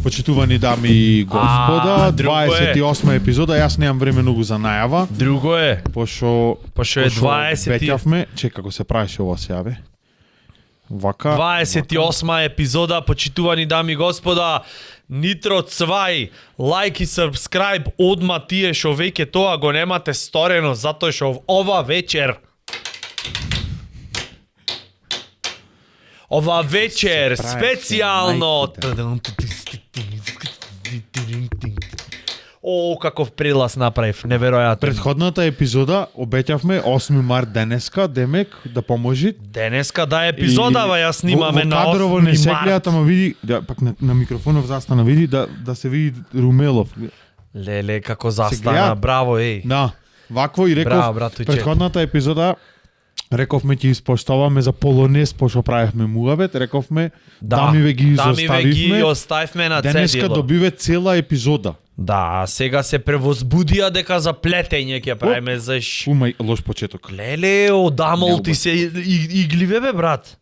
Почитувани дами и господа, 28 епизода, јас немам време многу за најава. Друго е. Пошо е 20. Беќавме, чека како се правеше ова сега бе. Вака. 28 епизода, почитувани дами и господа. Нитро цвај, лайк и subscribe одма тие шо веќе тоа го немате сторено, затоа што ова вечер специјално каков прелаз направив, неверојатно. Претходната епизода обеќавме 8 март денеска, демек да поможи. Денеска да епизодава ја снимаме на 8 март. Кадрово не се гледа, ама види, да, пак на микрофонов застана види да се види Румелов. Леле како застана, браво еј. Да. Вакво и реков претходната епизода рековме ќе испоштоваме за Полонез, пошто правевме муабет, рековме дамиве ги оставивме на цедило. Денеска добиве цела епизода. Да, сега се превозбудија дека за плетење ќе правиме за Ума лош почеток. Леле, одамол ти се игливе бе, брат.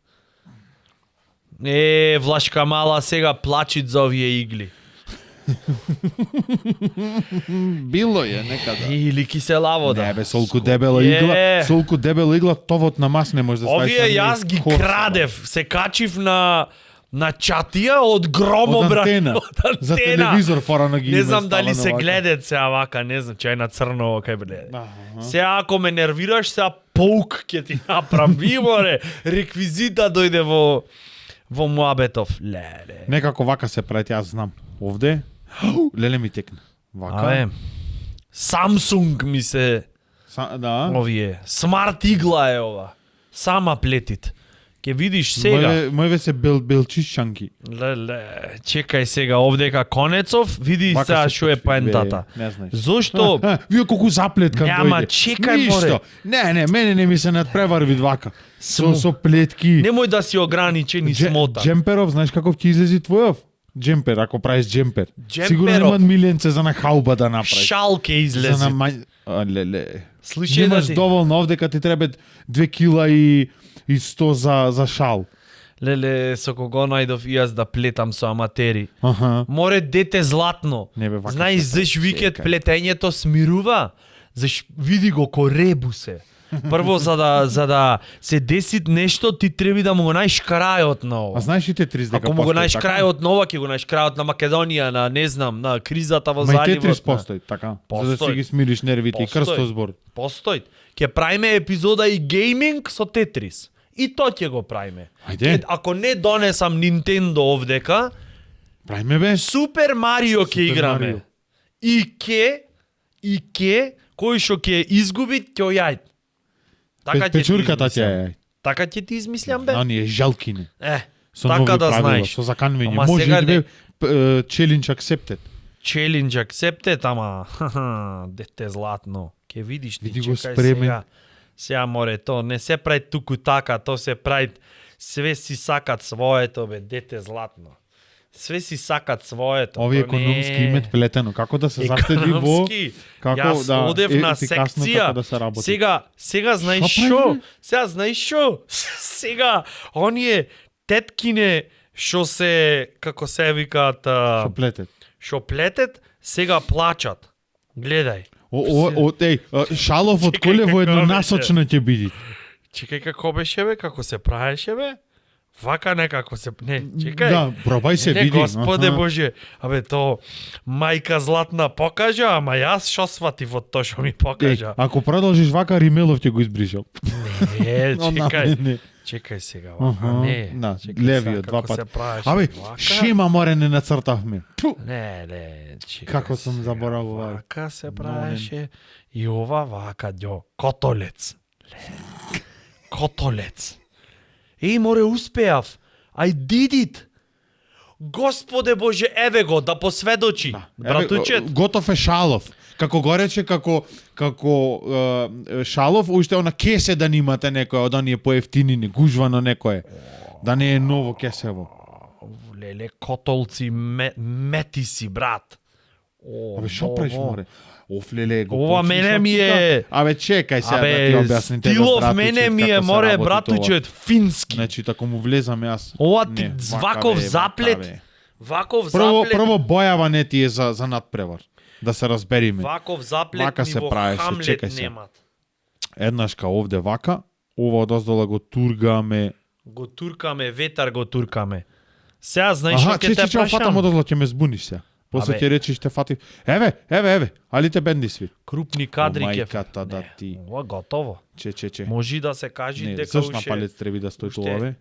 Влашка мала сега плачит за овие игли. Било е некада. Или кисела вода. Не бе, солку дебела игла, товот на мас не може да ставиш. Овие јас ги крадев, се качив на чатија од громо, брат. За телевизор порано ги. Не знам дали се гледат сега вака, не знам, чај на црно кај бе. Сега ако ме нервираш, сега паук ќе ти направи, море. Реквизита дојде во муабетов. Леле. Некако вака се прави, јас знам. Овде леле ми текне. Вака. Samsung ми се да. Овие. Смарт игла е ова. Сама плетит. Ке видиш сега. Мојве се белчишчанки. Леле, чекај сега овдека Конецов, види сега што е поентата. Зошто? Вие колку заплетка дојде. Няма, чекај море. Не, мене не ми се надпреварви вака. Со плетки. Немој да си ограничен и смота. Джемперов, знаеш каков ќе излези твојов? Джемпер, ако правиш джемпер. Сигурно има миленце за на хауба да направиш. Шал ке излези. Леле. Слушај, немаш доволно овдека ти треба 2 кила и 100 за шал. Леле, со кого најдов јас да плетам со аматери. Море дете златно. Знаеш заш викет плетењето смирува? Заш види го ко ребусе. Прво за да се деси нешто, ти треба да му го најш крајот на ова. А знаеш и те 30 дека ако му го најш крајот на ова, ќе го најш крајот на Македонија, на не знам, на кризата во заливот. Мај Тетрис постои, така. За да си ги смириш нервите и крстозбор. Постои. Ќе правиме епизода и гейминг со Тетрис. И то ќе го правиме. Ако не донесам Nintendo овдека, правиме бе. Супер Марио ќе играме. И ке кој што ќе изгуби, ќе јај. Печурката ќе е. Така ќе ти измислям бе. Оние жалкини. Со така да правила, знаеш. Со заканвење. Може да бе challenge accepted. Challenge accepted, ама дете златно. Ке видиш ти чекај сега море то не се прави туку така, то се прави све си сакат своето бе, дете златно. Све си сакат своето. Овие економски имет плетено. Како да се заштеди во... Јас одев на секција. Сега знаеш шо? Сега оние теткине шо се, како се викаат... Шо плетет, сега плачат. Гледај. Шалов од коле во еднонасочно ќе биде. Чекај како беше бе, како се правеше бе? Вака некако се... Не, чекај. Да, пробај се види. Не, Господе Боже. Абе, то мајка златна покажа, ама јас шо сватив од то шо ми покажа. Ако продолжиш вака, Римелов ќе го избришал. Не, чекај. Чекај сега, вака, не. Левиот, два пати. Абе, шема море не нацртавме. Не, чекај. Како сум заборавил. Вака се правеше. И ова вака, котолец. Котолец. Море, успеав. I did it. Господе Боже, еве го, да посведочи. Братучет. Готов е Шалов. Како го рече, како Шалов, уште она кесе да немате некој од оние поевтинини, гужвано некое. Да не е ново кесево. Леле, котолци, мети си, брат. Абе, шо преш, море? Леле, ова мене ми е... Абе, чекај сега да ти објасним тебе, стилов мене ми е, море, братучет, фински. Значи, тако му влезам јас. Ова ти зваков заплет, Ваков заплет... Прво бојава не ти е за надпревар. Да се разбериме. Ваков заплет Вака ни се во правеше, Хамлет чекај се. немат. Еднашка овде вака, ова одоздола го тургаме. Го туркаме, ветар го туркаме. Сега знаеш што ќе те фатам прашам? одоздола, ќе ме збуниш се. После Абе. ќе речеш те фати. Еве, али те бенди сви. Крупни кадри ќе... Мајката да ти. Ова готово. Че. Може да се каже Не, дека зашто на уште... палец треба да стои тоа, бе?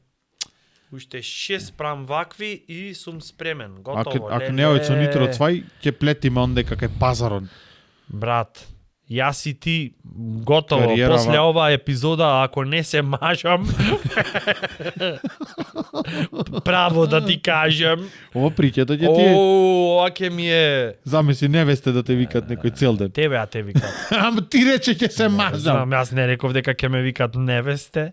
Уште 6 прам вакви и сум спремен. Готово. Ако не ој со нитро цвај, ќе плетиме онде како пазарон. Брат, јас и ти готово. Кариерава. После оваа епизода, ако не се мажам, право да ти кажам, Ова причето ќе ти е. ова ќе ми е... Замисли невесте да те викат некој цел ден. Тебе, а те викат. Ама ти рече ќе се мажам. Знам, јас не реков дека ќе ме викат невесте.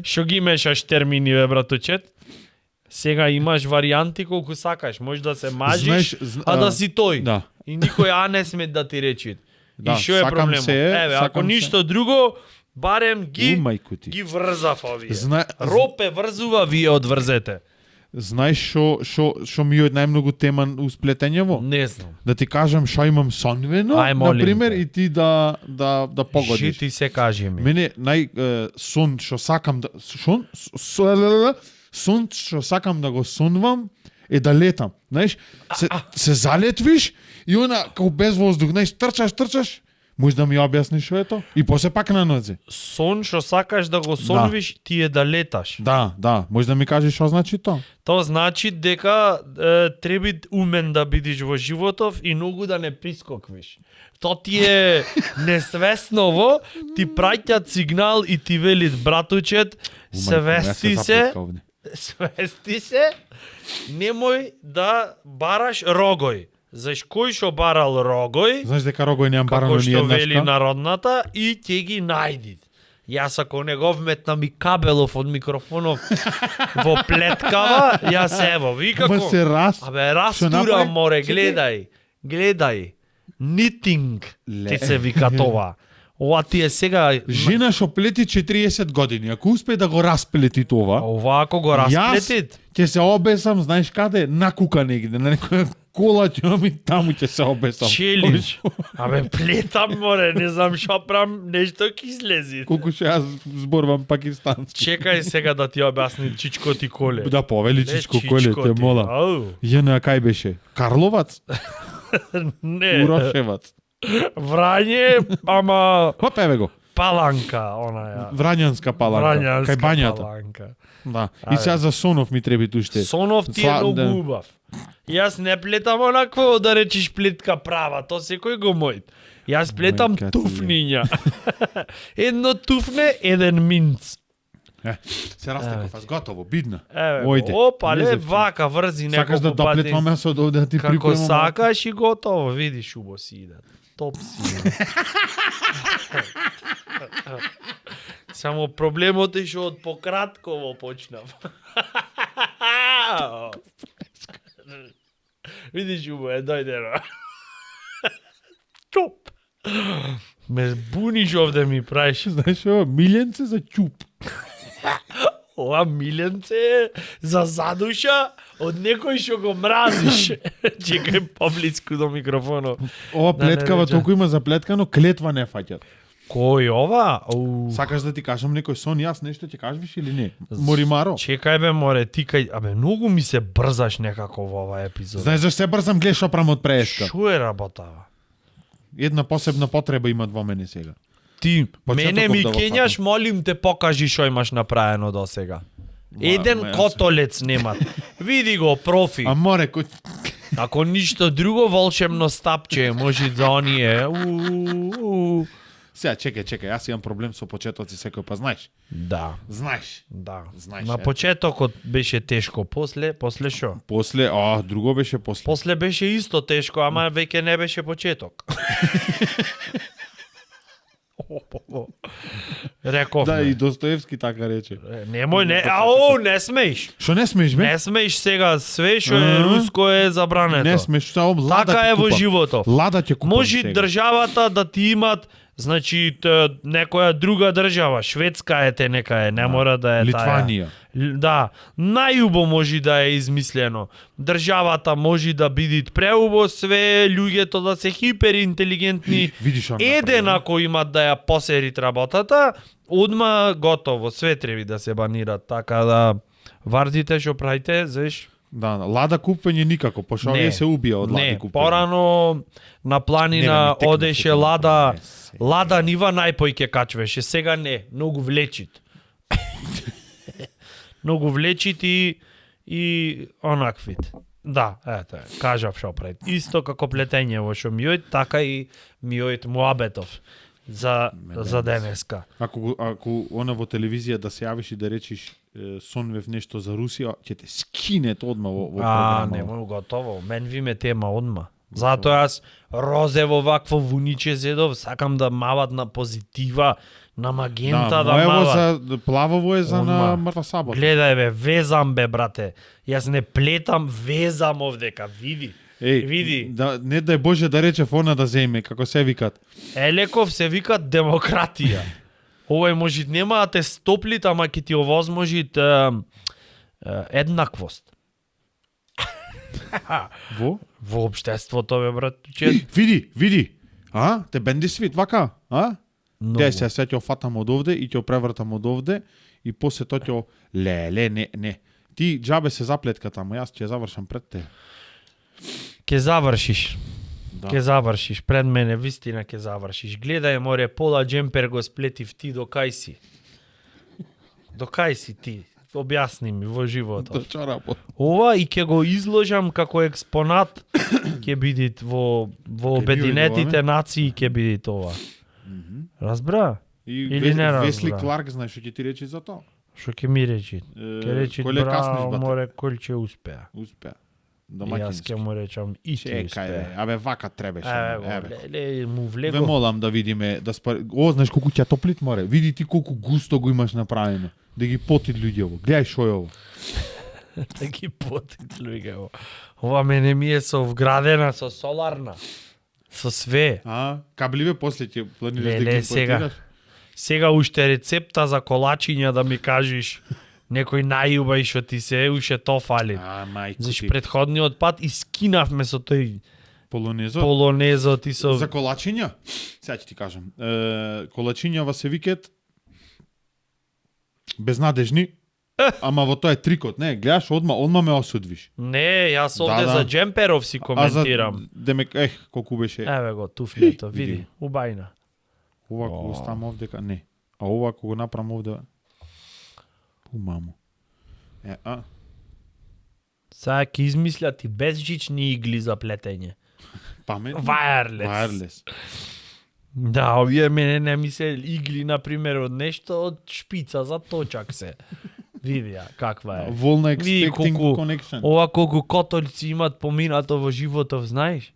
Шо ги мешаш термини, бе, братучет? Сега имаш варијанти колку сакаш. Може да се мажиш, а да си тој. Да. И никој не сме да ти речи. Да, И што е сакам проблемот? се, Еве, ако сакам ништо друго, барем ги Мајку ти. ги врзав овие. Зна... Ропе врзува, вие одврзете. Знаеш шо ми е најмногу тема усплетењево? Не знам. Да ти кажам шо имам сонвено, Ај, молим например, те. и ти да погодиш. Ти се кажи ми. Мене сон што сакам да сон што сакам да го сонвам е да летам. Знаеш, се залетвиш и она како без воздух, знаеш, трчаш. Може да ми објасниш што е тоа? И после пак на нозе. Сон што сакаш да го сонвиш, ти е да леташ. Да, може да ми кажеш што значи тоа? Тоа значи дека треба умен да бидиш во животов и многу да не прискоквиш. Тоа ти е несвесново, ти праќаат сигнал и ти велит братучет, свести се, немој да бараш рогој. Заш кој што барал рогој, Знаеш дека рогој немам барано како ни што вели еднашка? народната, и ќе ги најди. Јас ако не го вметнам и кабелов од микрофонов во плеткава, јас ево, ви како... Ама се Абе, Што растура, направи? море, Чекај. гледај. Нитинг, ти се вика тоа. Ова ти е сега... Жена што плети 40 години, ако успее да го расплети тоа, Ова ако го расплетит, ќе се обесам, знаеш каде? На кука негде, на некоја кола ќе ми таму ќе се обесам. челич. Абе, плетам, море, не знам шо прам, нешто ќе излези. Колку што јас зборувам пакистански. Чекај сега да ти објасни Чичко ти коле. Да, повели Чичко Коле, те ти. мола. Ау. Јена кај беше? Карловац? Не, Урошевац? Врање, ама Хоп, еве го. паланка, онаја. Врањанска паланка. Врањанска Кај бањата. паланка. Да. И сега за сонов ми треба уште. Сонов ти е многу убав. Јас не плетам онакво да речиш плетка права, то секој го мојт. Јас плетам Мајка ти е. туфниња. Едно туфне, еден минц. Се растеков, аз готово, бидна. Еве, Ојде. опа, Не ле, зевчи. вака врзи Сакаш да неколку пати. доплетваме јас од овде да ти Како припремам? сакаш и готово, видиш, убо си иде. Топ си иде. Само проблемот е што од пократково почнав. Видиш, убо е, дојде. Чоп. Ме буниш овде ми правиш. Знаеш што? Миленце за ќуп. Ова миленце е за задуша од некој што го мразиш. Чекај поблиску до микрофонот. Ова Да не плеткава рече. толку има заплеткано, клетва не фаќат. Кој ова? Сакаш да ти кажам некој сон, јас нешто ќе кажеш или не? Моримаро. Чекај бе, море, ти кај... Абе, многу ми се брзаш некако во оваа епизода. Знаеш зашто се брзам, гледаш што правам од преска. Шо е работава? Една посебна потреба имат во мене сега. Ти, Почетоков мене ми да го кењаш, фатам. молим те, покажи што имаш направено до сега. Еден ма, јас- котолец немат. Види го, профи. А море, кој... Ако ништо друго, волшебно стапче може за оние. Сега, чекај, јас имам проблем со почетоци секој, па знаеш. Да, Знаеш. да. Знаеш, На почетокот беше тешко, после шо? После, друго беше после. После беше исто тешко, ама веќе не беше почеток. Реков. Да, и Достоевски така рече. Немој, не, не смееш. Што не смееш, бе? Не смееш сега, све што е руско е забрането. Не смееш, што лада Така ќе е во купам. животот. Лада ќе купам Може сега. државата да ти имат Значи некоја друга држава, Шведска е нека е, не мора да е Литванија. Да, најубо може да е измислено. Државата може да биде преубо, све луѓето да се хиперинтелигентни. Видиш Еден ако имат да ја посерит работата, одма готово, све треба да се банират, така да вардите што правите, знаеш. Да, лада купење никако, пошто овие се убија од лади Не, купење. порано на планина текна одеше се лада, се. лада нива најпој качвеше, сега не, многу влечит. Многу влечит и онаквит. Да, ето, кажав шо пред. Исто како плетење во шо миојт, така и миојт муабетов за денеска. Ако она во телевизија да се јавиш и да речиш сонвев нешто за Русија, ќе те скинет одма во програма. Не, готово. Мен ви ме тема одма. Затоа јас розево вакво вуниче зедов, сакам да мават на позитива, на магента да мават. За плавово е за на мртва сабота. Гледај бе, везам бе брате. Јас не плетам, везам овдека, види. Види. Да, не дај Боже да рече фона да земе, како се викат. Елеков се викат демократија. Овој може нема да те стоплит, ама ќе ти овозможит еднаквост. Во општеството бе брат. Види. Те бенди свит вака, Де се ќе фатам од овде и ќе превртам од овде и после тоа ќе не. Ти џабе се заплетката, ама јас ќе завршам пред те. Ке завршиш. Да. Ке завршиш пред мене, вистина ке завршиш. Гледај море, пола джемпер го сплетив ти до кај си. До кај си ти? Објасни ми во животот. Ова и ќе го изложам како експонат ќе биде во Обединетите нации ќе биде ова. Разбра? Или не разбра? Весли Кларк знаеш што ќе ти речи за тоа? Што ќе ми речи? Ќе речи браво, море, кој ќе успеа. Успеа. Јас ќе му речам и ти успеа. Абе вака требаше. Еве, му влего. Ве молам да видиме, знаеш колку ќе топлит море. Види ти колку густо го имаш направено. Да ги потит луѓево. Гледај шо е ово. Да ги потит луѓево. Ова мене ми е со вградена, со соларна. Со све. Кабливе после ќе планираш да ги импортираш? Сега уште рецепта за колачиња да ми кажеш некој најубај што ти се уште то фали. Зашто предходниот пат искинавме со тој полонезот и со за колачиња. Сега ќе ти кажам. Колачињава се викет безнадежни. Ама во тоа е трикот, не, гледаш, одма ме осудвиш. Не, јас овде за джемперов си коментирам. Колку беше. Еве го, туфлето, види, убајна. Ова кога го ставам овдека, не. А ова кога го направам овде, мамо. Сега ќе измислят и безжични игли за плетење. Паметно? Wireless. Да, овие мене не ми се игли, например, од нешто, од шпица за точак се. Види ја, каква е. Волна expecting connection. Ова колку котолци имат поминато во животов, знаеш?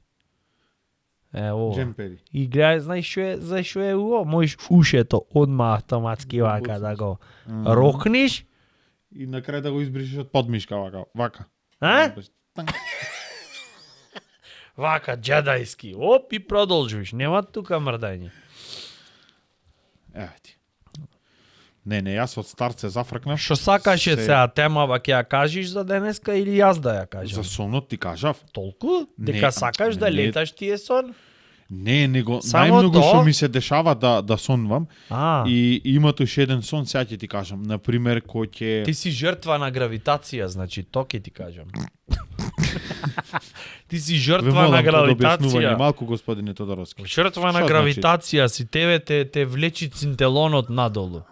Ова. Джемпери. И гледај, знаеш за што е ово? Можеш ушето одма автоматски вака да го рокниш. И на крај да го избришиш од подмишка вака. Вака, джедајски. Оп, и продолжуваш. Нема тука мрдање. Еве ти. Не, јас од старт се зафркнав. Што сакаше сега темава ќе ја кажеш за денеска или јас да ја кажам? За сонот ти кажав. Толку? Дека сакаш да леташ тие сон? Не, него најмногу што ми се дешава да сонвам. И има уште еден сон, сега ќе ти кажам. Например, кој ќе... Ти си жртва на гравитација, значи, то ќе ти кажам. Ти си жртва на гравитација. Малку, господине Тодоровски. Жртва на гравитација си, тебе те влечи цинтелонот надолу.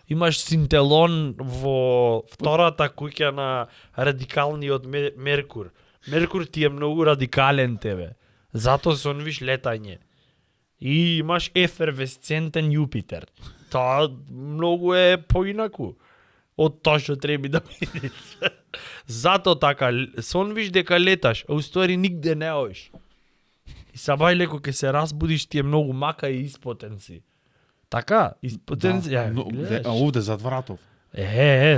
Имаш цинтелон во втората куќа на радикалниот Меркур. Меркур ти е многу радикален тебе. Зато сонвиш летање. И имаш ефервесцентен Јупитер. Тоа многу е поинаку од тоа што треба да видиш. Зато така сонвиш дека леташ, а уствари нигде не одиш. И сабај леко ке се разбудиш, ти е многу мака и испотен си. Така, испотен си. А овде зад вратов.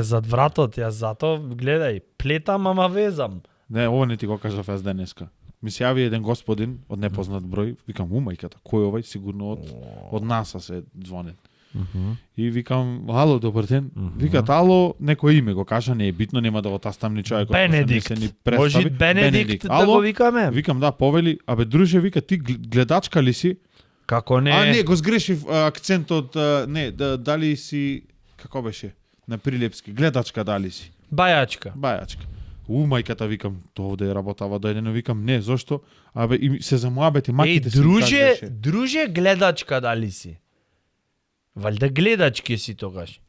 Зад вратот, јас зато гледај, плетам ама везам. Не, ова не ти го кажав јас денеска. ми се јави еден господин од непознат број, викам, мајката, кој е овај? Сигурно од НАСА се звонен. И викам, ало, добар ден. Викат, ало, некој име го кажа, не е битно, нема да го тастам ни човекот. Бенедикт. Може Бенедикт да го викаме? Викам, да, повели. Абе, друже, вика, ти гледачка ли си? Како не? А, не, го сгрешив акцентот, не, дали си, како беше, на Прилепски, гледачка дали си? Бајачка. Мајката, викам, тоа овде работава дојдено, викам, не, зошто? Абе, и се замуабети, маките друже, гледачка дали си? Валјда гледачки си тогаш.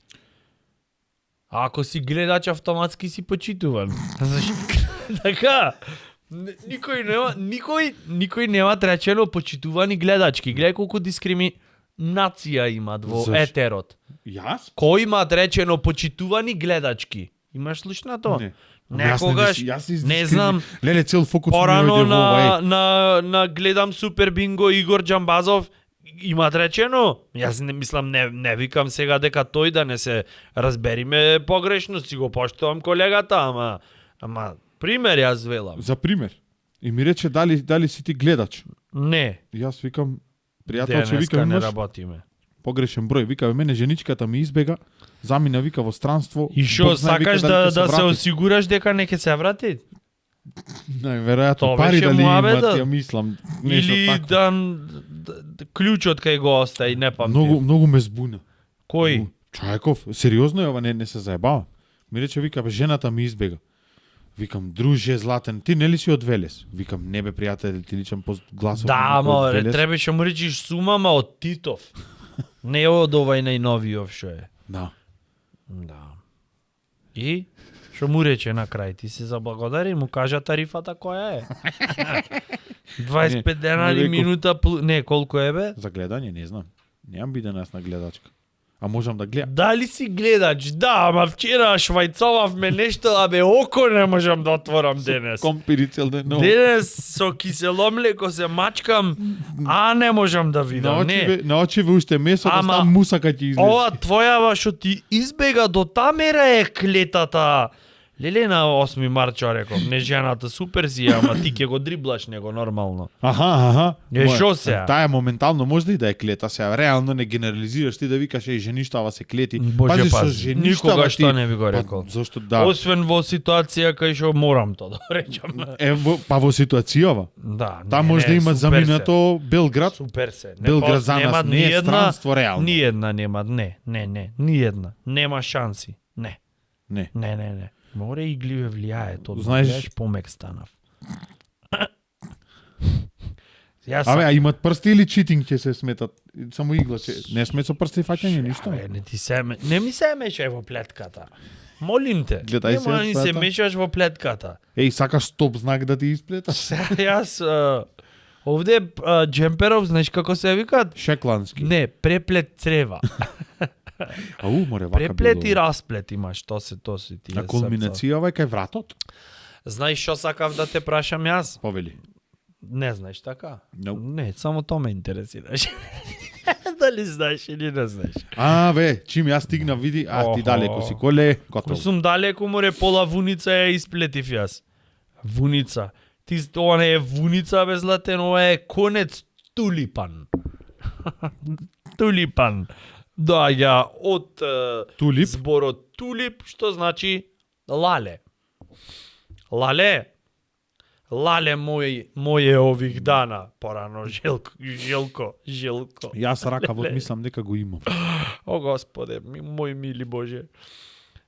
А ако си гледач, автоматски си почитуван. Така. Никој нема речено почитувани гледачки. Гледај колку дискриминација имат во етерот. Јас? Кој има речено почитувани гледачки? Имаш слушна тоа? Не. Некогаш, не знам, Леле, цел фокус порано на гледам Супер Бинго Игор Џамбазов, има речено, јас не мислам, не викам сега дека тој да не се разбериме погрешно, си го поштувам колегата, ама пример јас велам. За пример. И ми рече дали си ти гледач. Не. Јас викам, пријателче, викам, не работиме. Погрешен број, вика, мене женичката ми избега, замина, вика, во странство. И шо, сакаш да се осигураш дека не ќе се врати? Најверојатно пари дали имат, ја мислам. Или да клучот кај го остави, не памтим. Многу ме збуна. Кој? Чајков, сериозно е ова, не се заебава. Ми рече, вика, жената ми избега. Викам, друже златен, ти нели си од Велес? Викам, не бе, пријател, ти личам по гласов. Да, ама требаше му речиш сумама од Титов. Не од овај најновиот шо е. Да. И што му рече на крај, ти се заблагодари, му кажа тарифата која е. 25 денари минута, не, колку е бе? За гледање, не знам. Немам биде нас на гледачка. А можам да гледам. Дали си гледач? Да, ама вчера швајцовавме нешто, абе око не можам да отворам денес. Компирицел дено. Денес со кисело млеко се мачкам, а не можам да видам. На очиве уште месо, да стам мусака ќе излезе. Ова твојава што ти избега до тамера е клетата. Леле на 8 март што реков, не жената супер си, ама ти ќе го дриблаш него нормално. Аха. Шо се? Таа моментално може и да е клета, сега реално не генерализираш ти да викаш жеништава се клети. Боже, никога што не би го рекол. Зошто да? Освен во ситуација кај што морам тоа да речам. Па во ситуацијава. Да. Таа може да има заминато Белград. Супер се. Белград за нас не е странство реално. Ниедна нема, не, ниедна. Нема шанси. Не. Море игливе влијае тоа. Знаеш, помек станав. Абе, а имат прсти или читинг ќе се сметат? Само игла ќе не смет со прсти фаќање ништо. Не ми се мешај во плетката. Молим те. Нема ни се мешаш во плетката. Сакаш стоп знак да ти исплета? Јас овде джемперов, знаеш како се викаат? Шеклански. Не, преплет црева. Море вака преплет и расплет имаш, тоа се тие. На кулминацијава е кај вратот? Знаеш што сакав да те прашам јас? Повели. Не знаеш така? No. Не, само тоа ме интересираш. Дали знаеш или не знаеш? Чим јас стигна, види, ти далеко си, коле, готово. Сум далеко, море, пола вуница ја исплетив јас. Вуница. Ова не е вуница, бе, златен, ова е конец тулипан. Тулипан. Доаѓа од зборот тулип, што значи лале. Лале моје ових дана, порано Желко. Јас ракавот мислам дека го имам. О Господе, мој мили Боже.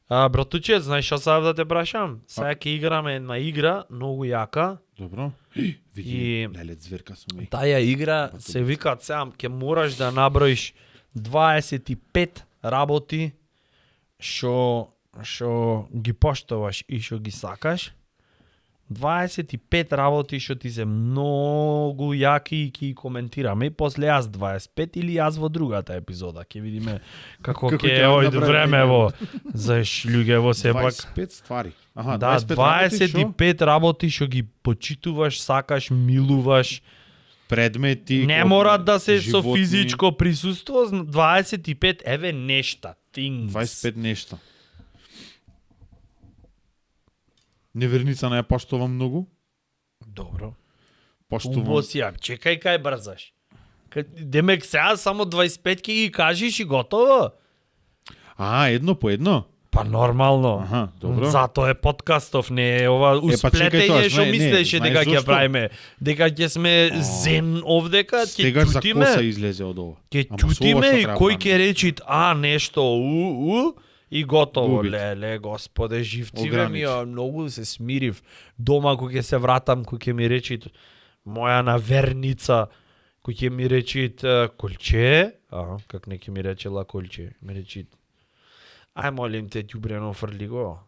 Братуче, знаеш што сакав да те прашам? Сега ќе играме една игра многу јака. Добро. Види, леле зверка сум. Таја игра се вика сам, ќе мораш да наброиш 25 работи што ги поштоваш и што ги сакаш. 25 работи што ти се многу јаки и ќе коментираме. И после јас 25 или јас во другата епизода. Ќе видиме како ќе ојде време во за луѓе во сепак. 25 ствари. Да, 25 работи што ги почитуваш, сакаш, милуваш. Предмети. Не мора да се со физичко присуство, 25 еве нешта, things. 25 нешта. Неверница не ја поштувам многу. Добро. Убосија, чекај кај брзаш. Демек сега само 25 ки ги кажеш и готово? Едно по едно? Па нормално. Аха, добро. Зато е подкастов, не е ова усплетење што мислеше дека ќе правиме. Дека ќе сме зен овдека, ќе чутиме. Стегаш за коса излезе од ова. Ќе чутиме и кој ќе речи нешто и готово. Леле, господе, живциве ми, многу се смирив. Дома кој ќе се вратам, кој ќе ми речи моја наверница, кој ќе ми речи колче, как не ќе ми речела колче, ми речи ај молим те, ѓубрено фрли го.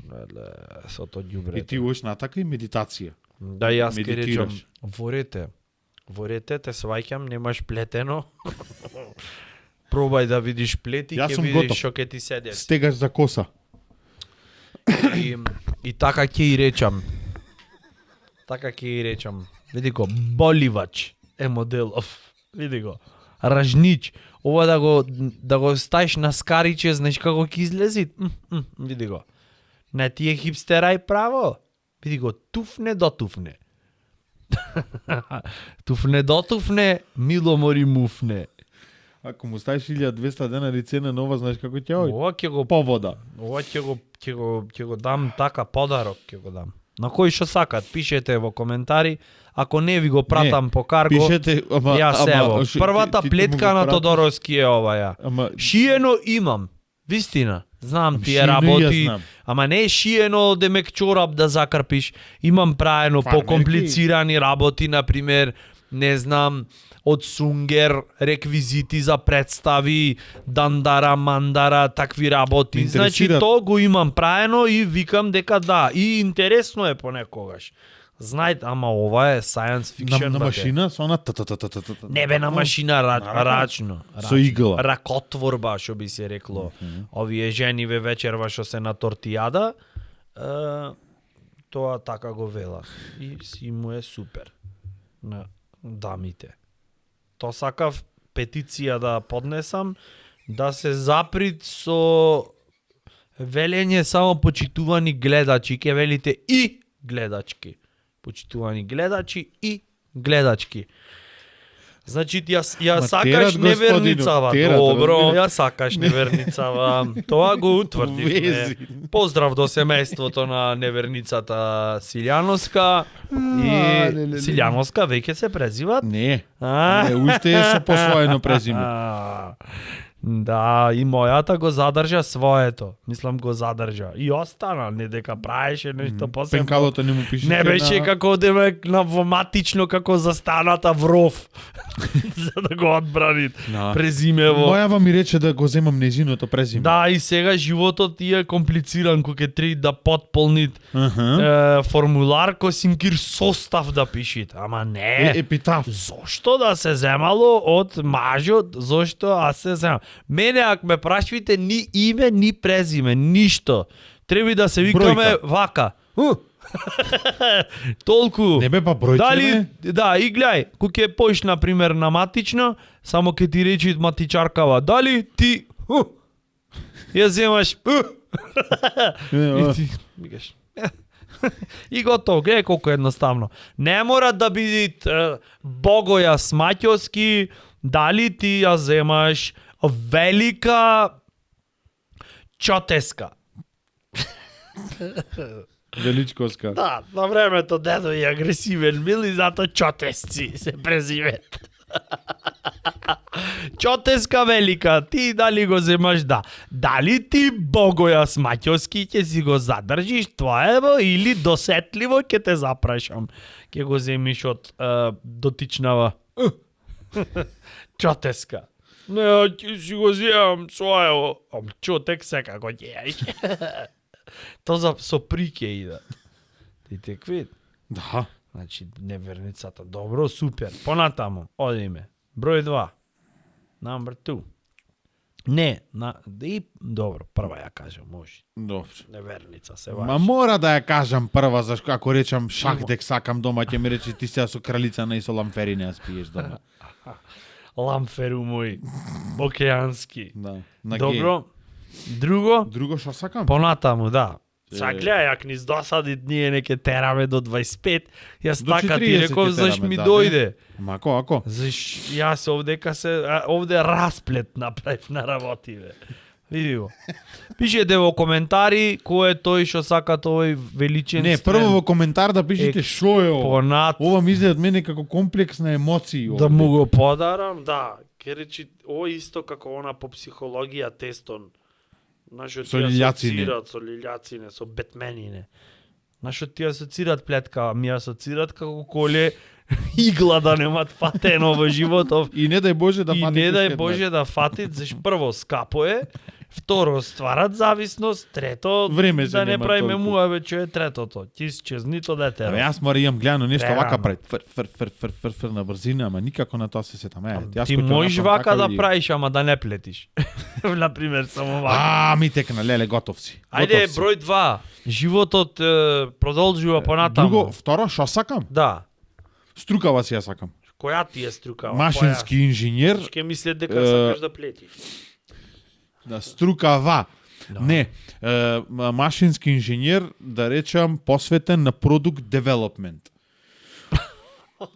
Леле, со то ѓубрето. И ти уеш натака и медитација. Да, јас ке речам, ворете, те сваќам, немаш плетено. Пробај да видиш плети, ќе видиш што ќе ти седе. Стегаш за коса. И така ќе и речам. Види го, боливач е моделов. Види го. Ражнич. Ова да го ставиш на скариче, знаеш како ќе излези? Види го. Не ти е хипстера и право. Види го, туфне до туфне. Туфне до туфне, миломори муфне. Ако му ставиш 1200 денари цена нова, знаеш како ќе оди? Ова ќе го повода. Ова ќе го дам така подарок ќе го дам. На кој што сакат, пишете во коментари. Ако не ви го пратам по карго, пишете, првата плетка на Тодоровски е оваја. Шиено имам, вистина. Знам тие работи, ама не е шиено демек чорап да закрпиш. Имам праено по-комплицирани работи, например, не знам, од сунгер, реквизити за представи, дандара, мандара, такви работи. Значи, то го имам праено и викам дека да. И интересно е понекогаш. Знаете, ама ова е science fiction. На машина, со она не бе на машина, рачно. Со игла. Ракотворба, што би се рекло. Овие жениве вечерва што се на тортијада, тоа така го велат. И си му е супер на дамите. То сакав петиција да поднесам, да се заприт со велење само почитувани гледачи, ке велите и гледачки. Почитувани гледачи и гледачки. Значи, ја сакаш неверницава. Добро, ја сакаш неверницава. Тоа го утврдивме. Поздрав до семејството на неверницата Силјановска. И Силјановска веќе се презиват? Не. Уште е со посвоено презиме. Да, и мојата го задржа своето. Мислам го задржа. И остана, не дека праеше нешто посебно. Пенкалото не му пише. Не беше како демек на воматично како застаната вров. За да го одбрани презимево. Мојава ми рече да го земам незиното презиме. Да, и сега животот ти е комплициран кој ќе треба да потполнит формулар кој симкир состав да пишит. Ама не. Епитаф. Зошто да се земало од мажот? Зошто се земало? Мене, ако ме прашвите, ни име, ни презиме, ништо. Треба да се викаме вака. Толку. Не бе па бројче. Да, и гледај, кога ќе поиш, например, на матично, само ќе ти речи матичаркава, дали ти ја земаш и ти викаш. И готово, гледај колку едноставно. Не мора да биде Богоја Смаќовски, дали ти ја земаш Велика Чотеска. Величковска. Да, на времето дедо е агресивен бил и зато Чотесци се презивет. Чотеска Велика, ти дали го земаш? Да. Дали ти Богоја Смаќовски ќе си го задржиш твоево или досетливо ќе те запрашам. Ќе го земиш од дотичнава Чотеска. Не, ќе си го земам своево. Чотек секако ќе јаиш. То со прике иде. Ти текви? Да. Значи, неверницата. Добро, супер. Понатаму, одиме. Број 2. Number 2. Не, добро, прва ја кажам, може. Добро. Неверница се важи. Ма мора да ја кажам прва, зашто ако речам шахдек сакам дома, ќе ми рече ти сега со кралица и со ламфери не ја спиеш дома. Ламферу мој, океански. Да. Добро. Друго? Друго што сакам? Понатаму, да. Са гледај, ако низ досади ние неке тераме до 25, јас До така ти 40 реков, ќе заш тераме, ми да, дојде. Мако, ако? Заш јас овде расплет направив на работи, бе. Види го. Пишете во коментари кој е тој што сака тој величен Не, прво во коментар да пишете шо е ова. Понат Ова ми изгледа од мене како комплекс на емоции. да му го подарам, да. Ке речи, ова исто како она по психологија тестон. Нашо Со тие лилјацине. асоцираат со лилјацине, со бетменине. Нашо тие асоцираат плетка, ми асоцираат како коле игла да немат фатено во животов. И не дај Боже да И фатите не дај скет Боже да фатит, заш прво скапо е, второ стварат зависност, трето Време се да не нема правиме толку. муаве че е третото. Ти исчезни то дете. Абе, јас мора имам гледано нешто Прерано. вака прави. Фр на брзина, ама никако на тоа се сетам. Јас Ти кој ќе можеш направам вака така да види. правиш, ама да не плетиш. Например, само вака. Ми текна, леле, готов си. Ајде, Готов си. број 2. Животот продолжува понатаму. Друго, второ, шо сакам? Да. Струкава си ја сакам. Која ти е струкава? Машински инженер, Ќе мисле дека сакаш да плетиш. да струкава. Да. Не, машински инженер, да речам, посветен на продукт девелопмент.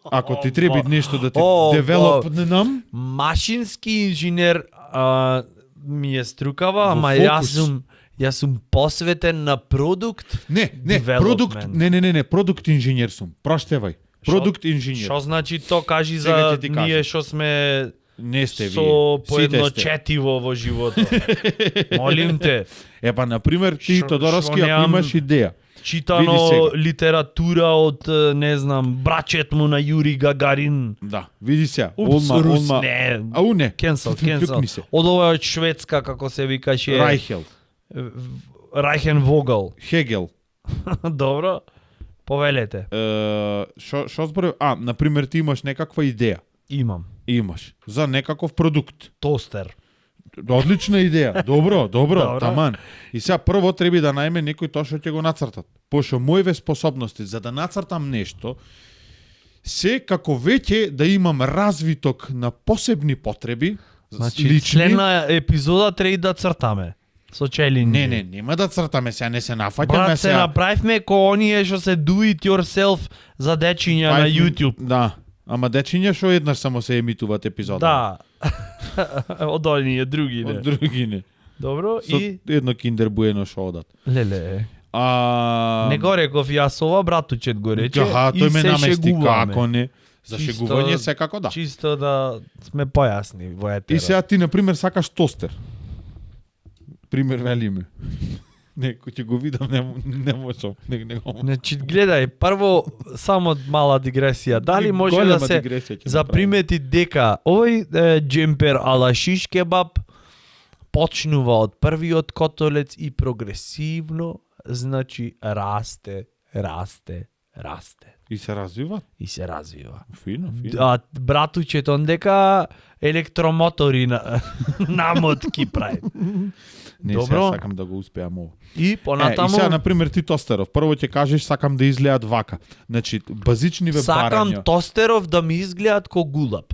Ако ти треба нешто да ти девелопнам, Машински инженер ми е струкава, Во ама фокус. јас сум посветен на продукт. не, Development. продукт, не, продукт инженер сум. Проштевај. Продукт инженер. Што значи то кажи Сега за ќе ти кажам. ние што сме Не сте со вие. Сите сте. поедночетиво во животот. Молим те, Епа, например, ти Шо- Тодоровски, шо ако немам- имаш идеја, читано Види сега. литература од, не знам, брачет му на Јури Гагарин. да, види се. Упс, рус, не. Ау не. Кенсел. Љукни се. Од ова од Шведска, како се викаше... Райхел, Райхен Вогел. Хегел. Добро. Повелете. Шо зборев? Например, ти имаш некаква идеја. Имам. Имаш. За некаков продукт. Тостер. Одлична идеја. Добро, Добро. таман. И сега прво треба да најме некој тоа што ќе го нацртат. Пошто моите способности за да нацртам нешто се како веќе да имам развиток на посебни потреби, Значи, лични. следна епизода треба да цртаме. Со челинџи. Не, нема да цртаме сега, не се нафаќаме Брат, се сега. направивме ко оние што се do it yourself за дечиња на YouTube. Да. Ама дечиња што еднаш само се емитуваат епизода. Да. Од оние други Од не. други не. Добро, Со и... едно киндер буено што одат. Леле. А... Не го реков јас ова, братучет го рече. Гаха, и тој ме се намести шегуваме. како не. За Чисто- шегување секако да. Чисто да сме појасни во етерот. И сега ти, например, сакаш тостер. Пример, вели ме. Не, кој ќе го видам, не можам. Не го можам. Значи, гледај, прво само мала дигресија. Дали може Голема да се дигресија ќе запримети дека овој джемпер ала шиш кебаб почнува од првиот котолец и прогресивно, значи расте. И се развива? И се развива. Фино. А братучето дека електромотори на намотки прави. Не, Добро. сега сакам да го успеам ово. И понатаму И сега, например, ти тостеров. Прво ќе кажеш, сакам да изгледат вака. Значи, базичниве сакам барања. тостеров да ми изгледат ко гулаб.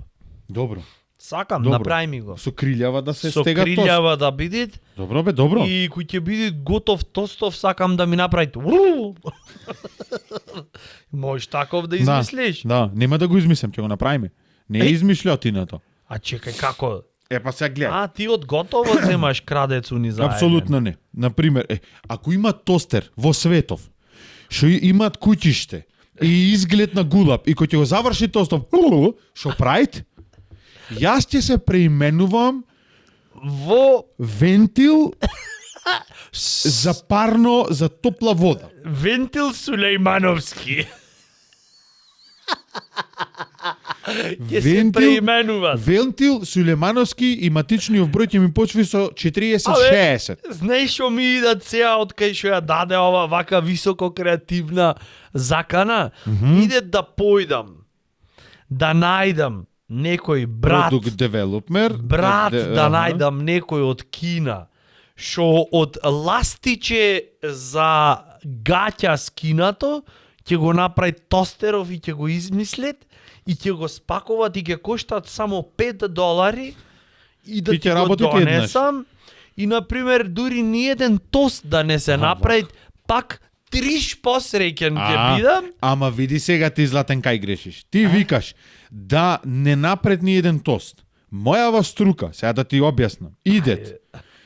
Добро. Сакам, Добро. направи ми го. Со крилјава да се Со стега тост. крилјава да бидит. Добро бе, добро. И кој ќе биде готов тостов, сакам да ми направите. Можеш таков да измислиш. Да, нема да го измислам, ќе го направиме. Не е измишлјотината. А чекај, како? Па сега гледај. Ти од готово земаш крадецу ни заеден. Апсолутно не. Например, ако има тостер во светов, што имаат куќиште и изглед на гулаб, и кој ќе го заврши тостов, што правит? Јас ќе се преименувам Во вентил за парно, за топла вода. Вентил Сулејмановски. Ќе се Вентил- преименуваат. Вентил Сулемановски и матичниот број ќе ми почви со 40-60. Знаеш што ми идат сега од кај што ја даде ова вака високо креативна закана? Иде да појдам, да најдам некој брат, Продукт девелопмер. да најдам некој од Кина, што од ластиче за гаќа скинато, ќе го направи тостеров и ќе го измислет, и ќе го спакуваат и ќе коштаат само $5 и да И ти ќе го работи еднаш. донесам. И, например, дури ни еден тост да не се направи, пак триш посреќен ќе бидам. Ама види сега ти, Златен, кај грешиш. Ти викаш да не напредни еден тост. Мојава струка, сега да ти објаснам, идет.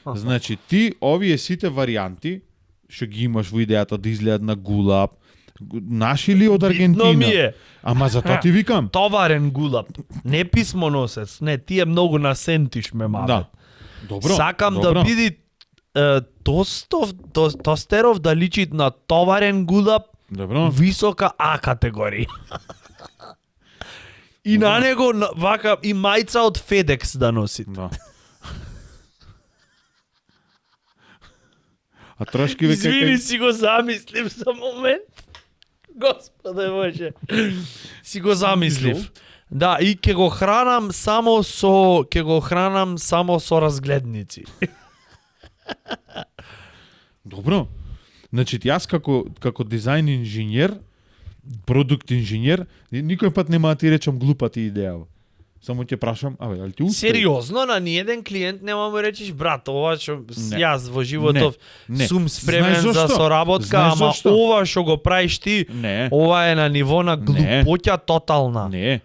Значи ти овие сите варијанти што ги имаш во идејата да изгледат на гулаб, наши ли од Аргентина? Ама затоа ти викам. Товарен гулаб, не писмоносец, не, ти е многу насентиш ме маве. Да. Добро. Сакам добро. да биде тостеров да личи на товарен гулаб, Добро. висока А категорија. И на него вака и мајца од FedEx да носи. Да. А трошки веќе Извини, си го замислив за момент. Господе Боже. Си го замислив. Да, и ќе го хранам само со разгледници. Добро. Значи јас како дизајн инженер, продукт инженер, никој пат нема да ти речам глупа ти идеја. Само ќе прашам, али ти успеа? Сериозно, на ниеден клиент нема му речиш, брат, ова што Не. јас во животов Не. сум спремен Знаеш за зашто? соработка, Знаеш ама зашто? ова што го правиш ти, Не. ова е на ниво на глупоќа тотална. Не.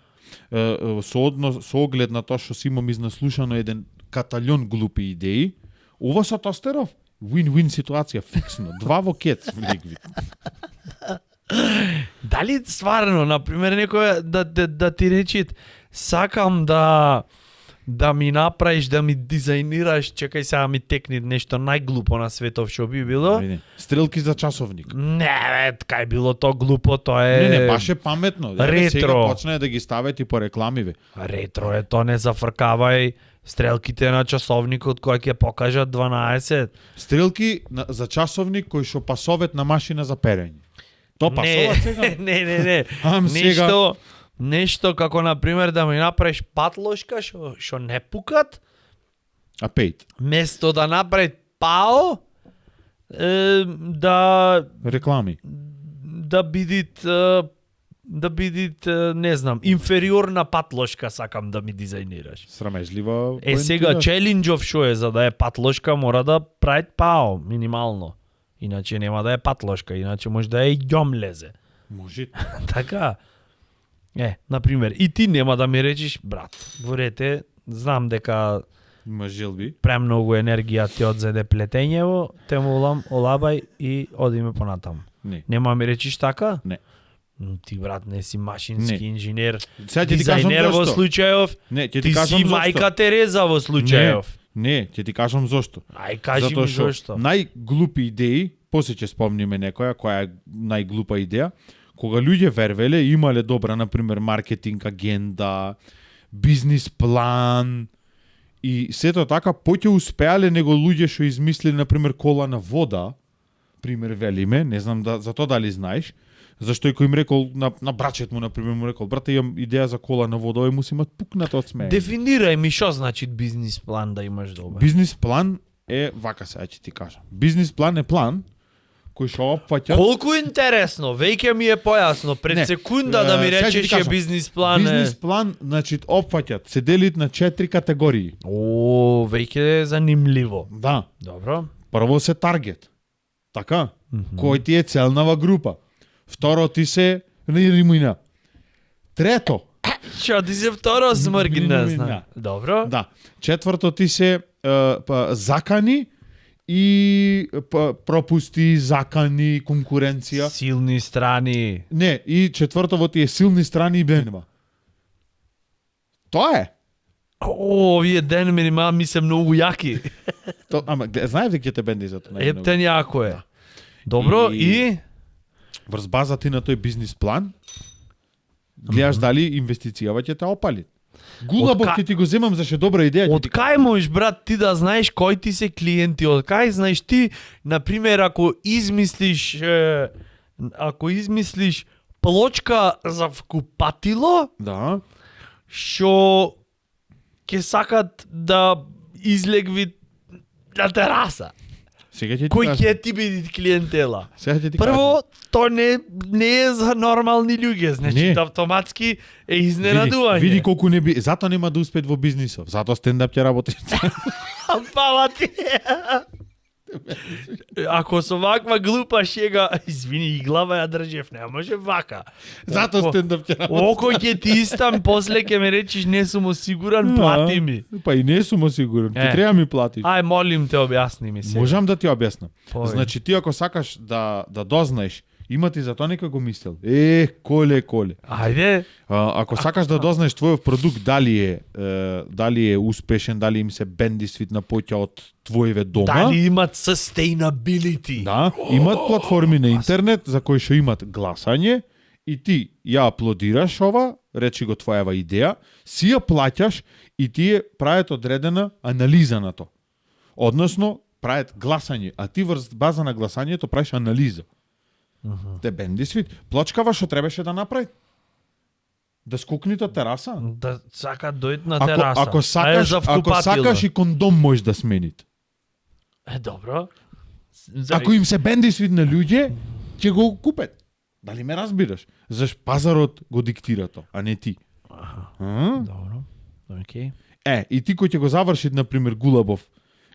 Со оглед на тоа што си имам изнаслушано еден каталјон глупи идеи, ова со тостеров, win-win ситуација, фиксно, 2 во кец, ликви. Дали стварно, например, некој да ти речи, сакам да ми направиш, да ми дизајнираш, чекај сега ми текни нешто најглупо на светов што би било. Стрелки за часовник. Не, бе, кај било то глупо, то е... Не, баш е паметно. Ретро. Сега почне да ги стават и по реклами, бе. Ретро е, то не зафркавај стрелките на часовникот кои ќе покажат 12. Стрелки за часовник кој што пасовет на машина за перење. То пасува сега? Не. Ам сега. Нешто како на пример да ми направиш патлошка што не пукат, А пејт. место да направи пао, да Реклами. бидит не знам, инфериорна патлошка сакам да ми дизајнираш. Срамежлива. Сега челенџов што е за да е патлошка мора да прави пао минимално. Иначе нема да е патлошка, иначе може да е и ѓом лезе. Може. Така. На пример, и ти нема да ми речиш, брат, во рете, знам дека Има желби. премногу енергија ти одзеде плетењево, те му олабај и одиме понатаму. Не. Нема да ми речиш така? Не. Ти, брат, не си машински Не. инженер, Сега ќе ти кажам дизајнер во зошто. случајов, Не, ќе ти ти кажам си зошто. мајка Тереза во случајов. Не, ќе ти кажам зошто. Ај, кажи Затоа ми што зошто. најглупи идеи, после ќе спомниме некоја која е најглупа идеја, кога луѓе вервеле, имале добра, например, маркетинг агенда, бизнис план и сето така, поќе успеале него луѓе што измислили, например, кола на вода, пример велиме, не знам за тоа дали знаеш, зашто и кој им рекол на брачет му, например, му рекол, брате, имам идеја за кола на вода, овој му си имат пукнат од смеја. Дефинирај ми што значи бизнис план да имаш добар. Бизнис план е, вака сега ќе ти кажам. Бизнис план е план кој што опфаќа. Колку интересно, веќе ми е појасно. Пред Не, секунда да ми сега ќе ти речеш кажам. бизнис план е... Бизнис план, значи, опфаќат, се делит на 4 категории. О, веќе е занимливо. Да. Добро. Прво се таргет. Така? Кој ти е целнава група. Второ ти се римуина. Трето. Што ти се второ смрги, не знам. Да. Добро. Да. Четврто ти се закани и пропусти, закани, конкуренција. Силни страни. Не, и четвртово ти е силни страни и бенема. Тоа е. О, овие ден ми се многу јаки. Ама, знаеш дека ќе те бенди за тоа? Ептен јако е. Добро, и... Врз база ти на тој бизнис план, гледаш дали инвестицијава ќе те опали. Гулабот ќе ти го земам за ше добра идеја. Од кај можеш, брат, ти да знаеш кои ти се клиенти? Од кај знаеш ти, например, ако измислиш плочка за вкупатило, Да. што ќе сакат да излегви на тераса. Сега ќе ти Кој кажам. ќе ти биде клиентела? Сега ќе ти Прво, то не е за нормални луѓе, значи Не. автоматски е кажам. изненадување. Види колку не би, затоа нема да успеат во бизнисов. Затоа стендап ќе работи. Фала ти. Ако со ваква глупа шега, извини, и глава ја држев, не може вака. Зато стендап ќе работи. Око ќе ти истам, после ќе ме речиш не сум осигуран, плати ми. Па и не сум осигурен, ти треба ми платиш. Ај, молим те, објасни ми се. Можам да ти објаснам. Пој. Значи ти ако сакаш да дознаеш, има ти за тоа некој го мислел. Коле. Ајде. Ако сакаш да дознаеш твојот продукт дали е успешен, дали им се бенди свит на поќа од твоеве дома. Дали имат sustainability? Да, имат платформи на интернет за кои што имат гласање и ти ја аплодираш ова, речи го твојава идеја, си ја плаќаш и тие прават одредена анализа на тоа. Односно, прават гласање, а ти врз база на гласањето правиш анализа. Те бенди свит. Плочкава што требаше да направи? Да скукнит од тераса? Да сака дојд на тераса. Ако сакаш и кондом можеш да смените. Добро. Ако им се бенди свит на луѓе, ќе го купат. Дали ме разбираш? Заш пазарот го диктира тоа, а не ти. Добро. Океј. И ти кој ќе го заврши, на пример, Гулабов,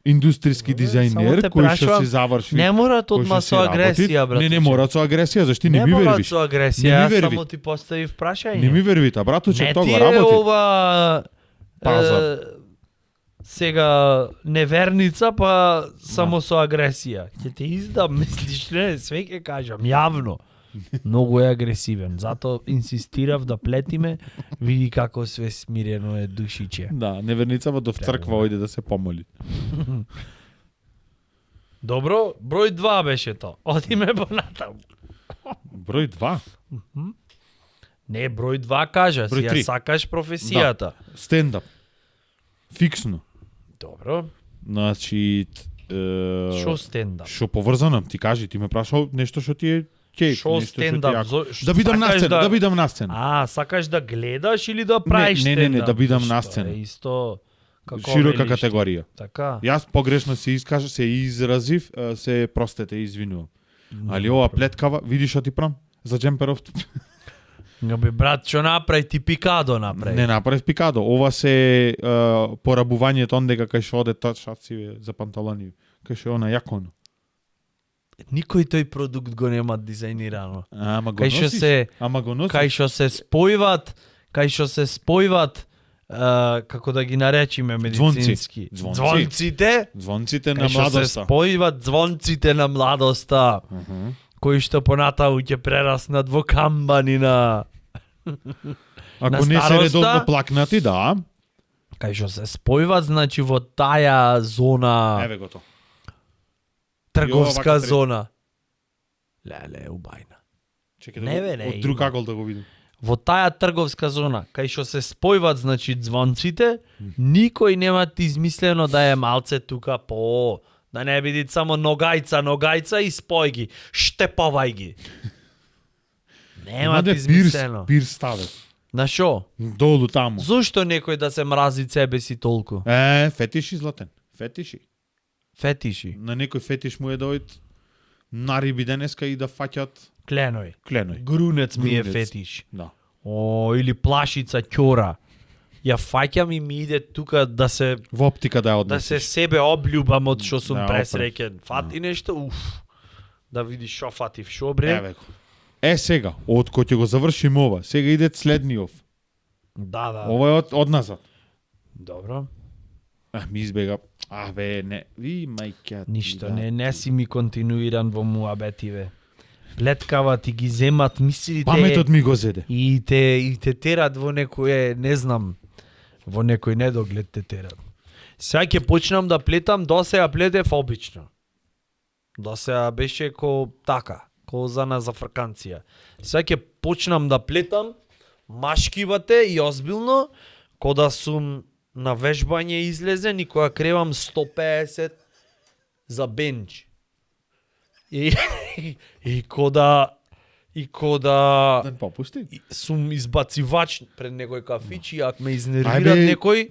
индустријски дизајнер, кој што си заврши. Не морат одма со агресија, брат. Не морат со агресија, зашто не ми вервиш. Не морат со агресија, јас само ти поставив прашање. Не ми вервите, братуче, тоа го работи. Не ти е ова пазар. Сега неверница, па само со агресија. Ќе те издам, мислиш, не, све ќе кажам, јавно. Многу е агресивен, зато инсистирав да плетиме, види како све смирено е душиче. Да, неверницава до црква ојде да се помоли. Добро, број 2 беше тоа. Одиме понатаму. Број 2? Не, број 2 кажа, си ја сакаш професијата. Да. Стендап. Фиксно. Добро. Значи, шо стендап? Шо поврзано, ти кажи, ти ме прашал нешто што ти е кејк, шо стендап? Да бидам на сцена, да бидам на сцена. Сакаш да гледаш или да правиш стендап? Не, да бидам на сцена. Исто како широка категорија. Така. Јас погрешно се изразив, се простете, извинувам. Али ова плеткава, видиш што ти прам за джемперов? Бе брат, што направи ти пикадо направи? Не направи пикадо, ова се порабувањето ондека кај што оде шаци за панталони, кај што она јаконо. Никој тој продукт го нема дизајнирано. Ама го носиш. Кај што се спојват, како да ги наречиме медицински. Звонците на младоста. Кај што се спојват звонците на младоста. Кои што понатаму ќе прераснат во камбанина. Ако не се редовно плакнати, да. Кај што се спојват, значи во таја зона. Еве го тоа. Трговска зона. Леле, убајна. Чекај од друг агол да го видим. Во таа трговска зона, кај што се спојват, значи, звонците, никој нема измислено да е малце тука по... Да не биде само ногајца и спој ги, штепавај ги. Нема измислено. Пир ставе. На шо? Долу таму. Зошто некој да се мрази себе си толку? Фетиши, Златен. Фетиши. На некој фетиш му е дојд на риби денеска и да фаќат Кленој. Грунец ми е фетиш. Да. Или плашица ќора. Ја фаќам и ми иде тука да се во оптика да ја однесеш. Да се себе облюбам од што сум пресреќен. Фати нешто, да видиш шо фатив, шо бре. Еве го. Сега, од кој ќе го завршим ова, сега иде следниот. Да. Ова е од назад. Добро. Ми избега. Не. Ви мајка. Ништо, не си ми континуиран во муабетиве. Плеткава ти ги земат мислите. Паметот ми го зеде. И те терат во некое, не знам, во некој недоглед те терат. Сега ќе почнам да плетам, досега плетев обично. Досега беше ко за фрканција. Сега ќе почнам да плетам машкивате и озбилно, кога сум на вежбање излезен и кога кревам 150 за бенч. И кода сум избацивач пред некој кафич и ако ме изнервират некој,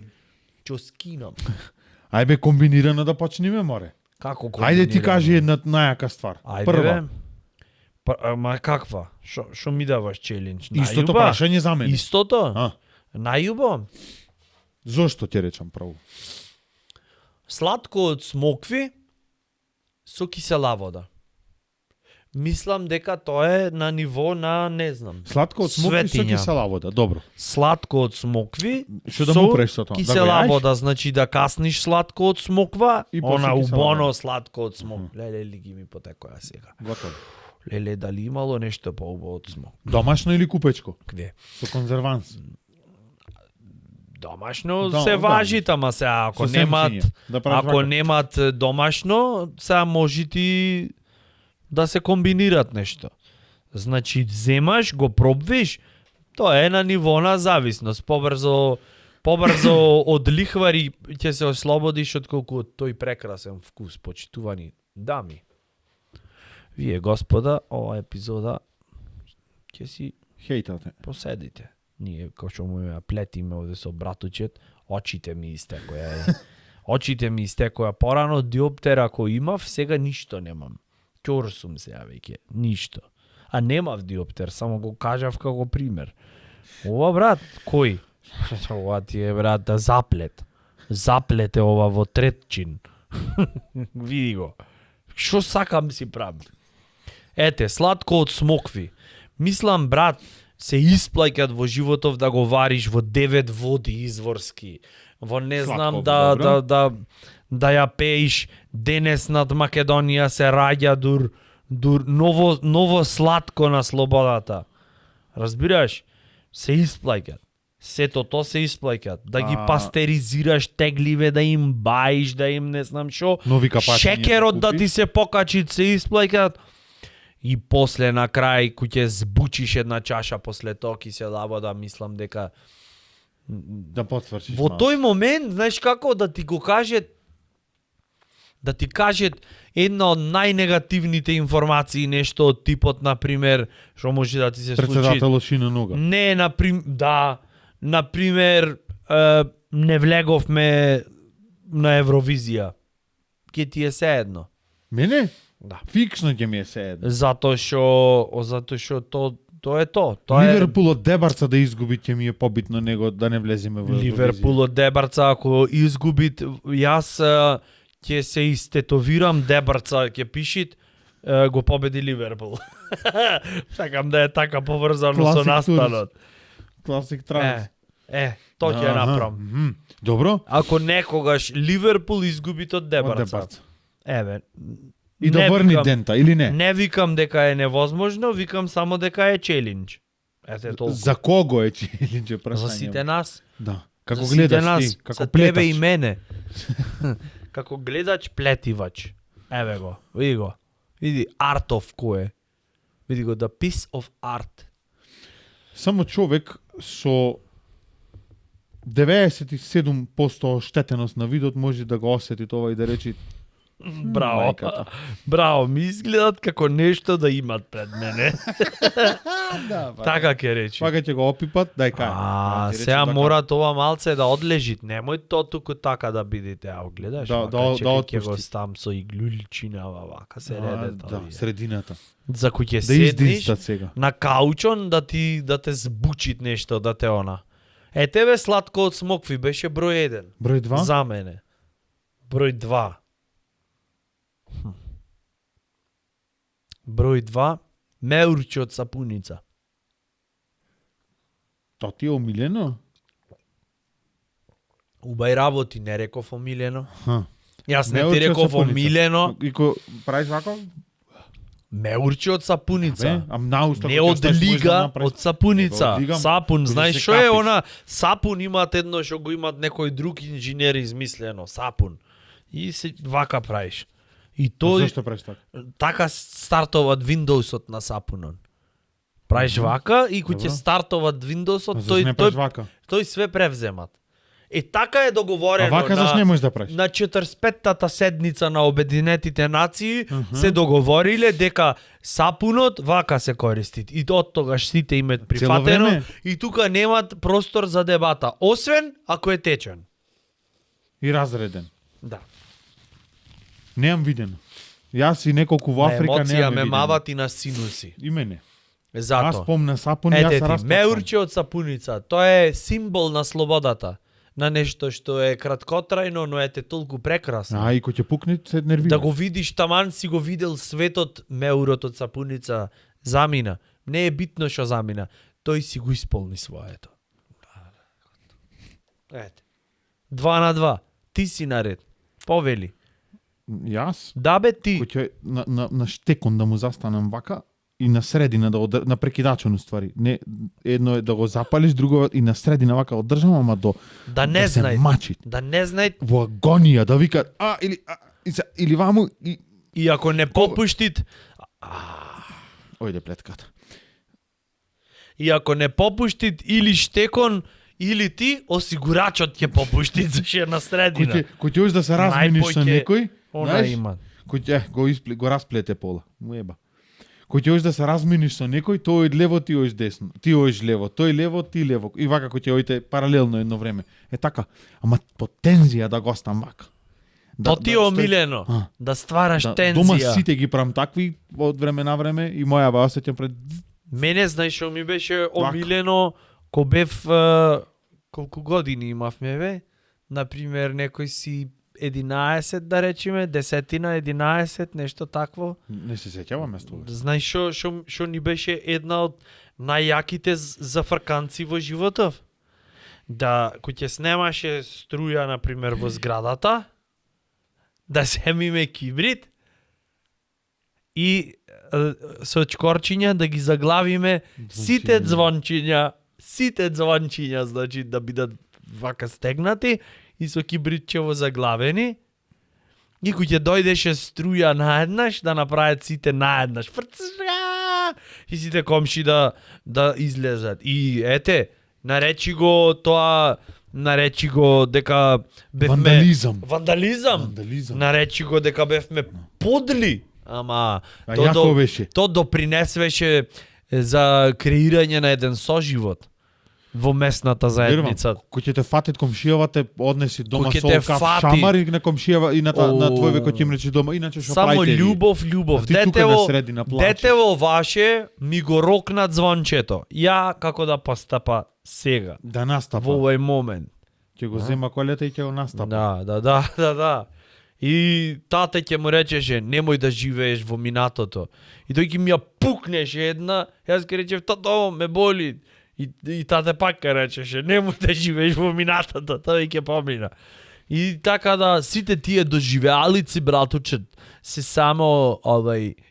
ќе скинам. Ајбе комбинирано да почнеме, море. Како комбинирано? Ајде ти кажи една најака ствар. Прва. Ма каква? Шо ми даваш челендж? Истото прашање за мене. Истото? Најубо? Зошто ќе речам право? Сладко од смокви со кисела вода. Мислам дека тоа е на ниво на, не знам, Сладко од смокви со светиња. кисела вода, добро. Сладко од смокви, Што да му преш со тоа? кисела Да го јаеш? вода, значи да касниш сладко од смоква, И после она кисела убоно вода. сладко од смок. Леле, ли ги ми потекоја сега. Готово. Леле, дали имало нешто поубаво од смок? Домашно или купечко? Кде? Со конзерванс. Домашно Да, се да. важи, ама се ако Со немат, семчиња. Да правиш ако вака. немат домашно, сега може ти да се комбинират нешто. Значи, земаш, го пробвиш, тоа е на ниво на зависност. Побрзо од лихвари ќе се ослободиш отколку од тој прекрасен вкус, почитувани дами. Вие, господа, ова епизода ќе си Хейтате. поседите. Ние, кој што му ја плетиме овде со братучет, очите ми истекоја. Очите ми истекоја порано, диоптер ако имав, сега ништо немам. Ќор сум сега веќе, ништо. А немав диоптер, само го кажав како пример. Ова брат, кој? Ова ти е брат да заплет. Заплете ова во третчин. Види го. Што сакам си правам? Ете, сладко од смокви. Мислам, брат, се исплаќат во животов да го вариш во 9 води изворски. Во не знам Сладко, да ја пеиш денес над Македонија се раѓа дур ново сладко на слободата. Разбираш? Се исплаќат. Сето то се исплаќат. Да ги пастеризираш тегливе, да им баиш, да им не знам шо. Нови капачиња Шекерот да купиш. ти се покачи, се исплаќат. И после на крај кој ќе збучиш една чаша после тоа кисела вода, мислам дека Да потвршиш. во тој момент, знаеш како да ти го кажат една од најнегативните информации, нешто од типот, например, што може да ти се случи. Председател Шина Нуга. Не, например, не влеговме на Евровизија. Ке ти е sejedno. Мене? Да. Фиксно ќе ми е sejedno. Затоа што тоа е тоа. Тоа е Ливерпул од Дебарца да изгуби ќе ми е побитно него да не влеземе во Ливерпул од Дебарца ако изгуби, јас ќе се истетовирам Дебарца, ќе пишит го победи Ливерпул. Сакам да е така поврзано со настанот. Класик транс. Тоа ќе направам. Добро. Ако некогаш Ливерпул изгуби од Дебарца. Еве. И да врни дента или не? Не викам дека е невозможно, викам само дека е челендж. Ете толку. За кого е челендж прашање? За сите нас. Да. Како За сите гледаш нас, ти, како за тебе плетач. и мене. Како гледач, плетивач. Еве го, види го. Види артов кој е. Види го, the piece of art. Само човек со 97% штетеност на видот може да го осети тоа и да речи Браво. мајката. Браво, ми изгледат како нешто да имат пред мене. Да, Така ќе речи. Пака ќе го опипат, дај кај. Сега мора тоа малце да одлежит. Немој то туку така да бидете. А гледаш, Да, вака, да чекај, ќе отпушти. го стам со иглуличина вака се реде тоа. Да, средината. За кој ќе Да седнеш издистат сега. на каучон да те збучит нешто, да те она. Тебе сладко од смокви беше број 1. Број 2? За мене. Број 2. Број 2. Меурче од сапуница. Тоа ти е омилено? Убај работи, не реков омилено. Ха. Јас не ти Меурче од реков сапуница. омилено. И ко правиш вако? Меурче од сапуница. На уста. Не од лига, од сапуница. Од лига, Сапун, кога знаеш се што е капиш. она? Сапун имат едно што го имат некој друг инженер измислено. Сапун. И се вака правиш. И тој Зошто правиш така? така стартуваат Windows-от на сапунон. Правиш вака и кога ќе Добро. стартуваат Windows-от, Зашто не правиш вака? тој све превземат. Така е договорено А вака зашто не можеш да правиш? на 45-тата седница на Обединетите нации се договориле дека сапунот вака се користи. И од тогаш сите имат прифатено време? и тука немат простор за дебата, освен ако е течен. И разреден. Да. Неам видено. Јас и неколку во Африка Емоција неам ме видено. мават и на синуси. И мене. Зато. Аз помна сапун, јас Ете се ти, распакам. меурче од сапуница, тоа е символ на слободата. на нешто што е краткотрајно, но е те толку прекрасно. И кој ќе пукне, се нервира. Да го видиш, таман си го видел светот, меурот од сапуница замина. Не е битно што замина. Тој си го исполни своето. Ете. 2 на 2. Ти си наред. Повели. Јас? Да бе ти. Кој ќе на штекон да му застанам вака и на средина на прекидачен уствари. Не, едно е да го запалиш, друго и на средина вака одржам, ама да не се знај. мачи. Да не знај. Во агонија да вика или ваму и ако не попуштит, ојде плетката. И ако не попуштит или штекон, или ти, осигурачот ќе попуштит зашто е на средина. Кој ќе да се размениш со некој, она има. Кој го расплете пола. Муеба. Кој ќе да се размениш со некој, тој од лево, ти од десно. Ти од лево, тој лево, ти лево. И вака кој ќе оите паралелно едно време. Е така, ама по тензија да го остам вака. То ти е омилено, да ствараш тензија. Дома сите ги правам такви од време на време и моја ва осеќам пред... Мене, знаеш, што ми беше омилено, ко бев, колку години имавме, бе? Например, некој си 11, да речеме, 10, 11, нешто такво. Не се сеќавам место. Знаеш што ни беше една од најјаките зафрканци во животов? Да, кој ќе снемаше струја, например, во зградата, да земиме кибрид и со чкорчиња да ги заглавиме сите звончиња, значи да бидат вака стегнати и со кибридчево заглавени. И кој ќе дојдеше струја наеднаш, да направат сите наеднаш. И сите комши да излезат. И ете, наречи го дека бевме... Вандализам. Наречи го дека бевме подли. Ама то допринесвеше за креирање на еден соживот во местната заедница. Кој ќе те фатит комшијава, те однеси дома со каф шамар и на комшијава и на твојве кој ќе им речи дома, иначе што Само правите? љубов. Детево ваше ми го рокнат звончето. Ја како да постапа сега? Да настапа. Во овој момент. Ќе го зема колета и ќе го настапа. Да. И тате ќе му речеше, немој да живееш во минатото. И тој ќе ми ја пукнеше една, јас ќе речев, тато, ме боли. И тате пак ќе речеше, немој да живееш во минатото, тој ќе помина. И така да, сите тие доживеалици, братуче, се само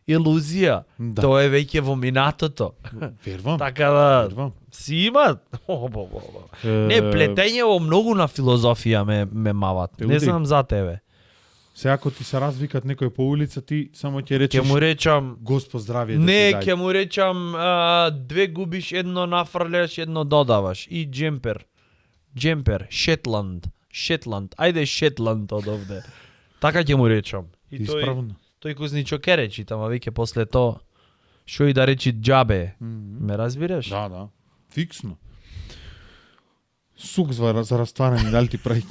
илузија. Да. Тоа е веќе во минатото. Вервам. Така да, си имат. Не, плетењево многу на филозофија ме мават. Не знам за тебе. Се ако ти се развикат некој по улица, ти само ќе речеш... Ќе му речам... Господ здравие да не, ти дај. ќе му речам 2 губиш, 1 нафрляш, 1 додаваш. И джемпер. Шетланд. Ајде Шетланд од овде. Така ќе му речам. И тој кузничо ке речи, тама веќе после тоа. Шо и да речи джабе. Ме разбираш? Да. Фиксно. Сук за растварање, дали ти прави?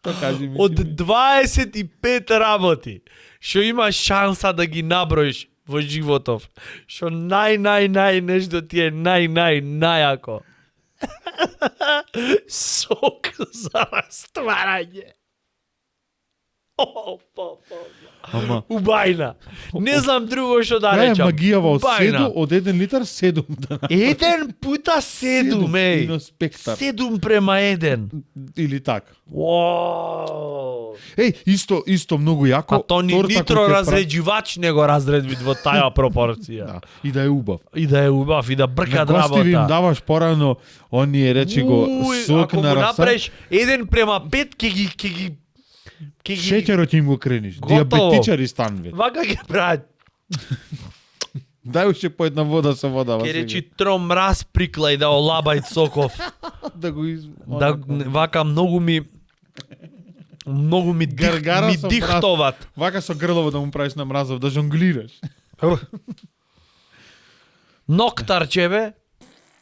Од 25 работи, што имаш шанса да ги наброиш во животов, што нај нешто ти е најако. Сок за растварање. Убајна. Не знам друго што да речам. Магијава од 1 литар 7. 1 puta 7, еј. 7 према 1. Или така. Вау. Исто многу јако. А то ни нитро разреđivač не го разредви во таја пропорција. Да. И да е убав. И да брка работа. На гости им даваш порано, оние речи го сок на раса. Ако го направиш 1:5 ќе ги шеќерот им го крениш. Диабетичари станве. Вака ќе прават. Дај уште по една вода со вода. Ке речи тром мраз приклај да олабај соков. Да го вака многу ми дихтоват. Вака со грлово да му правиш на мразов, да жонглираш.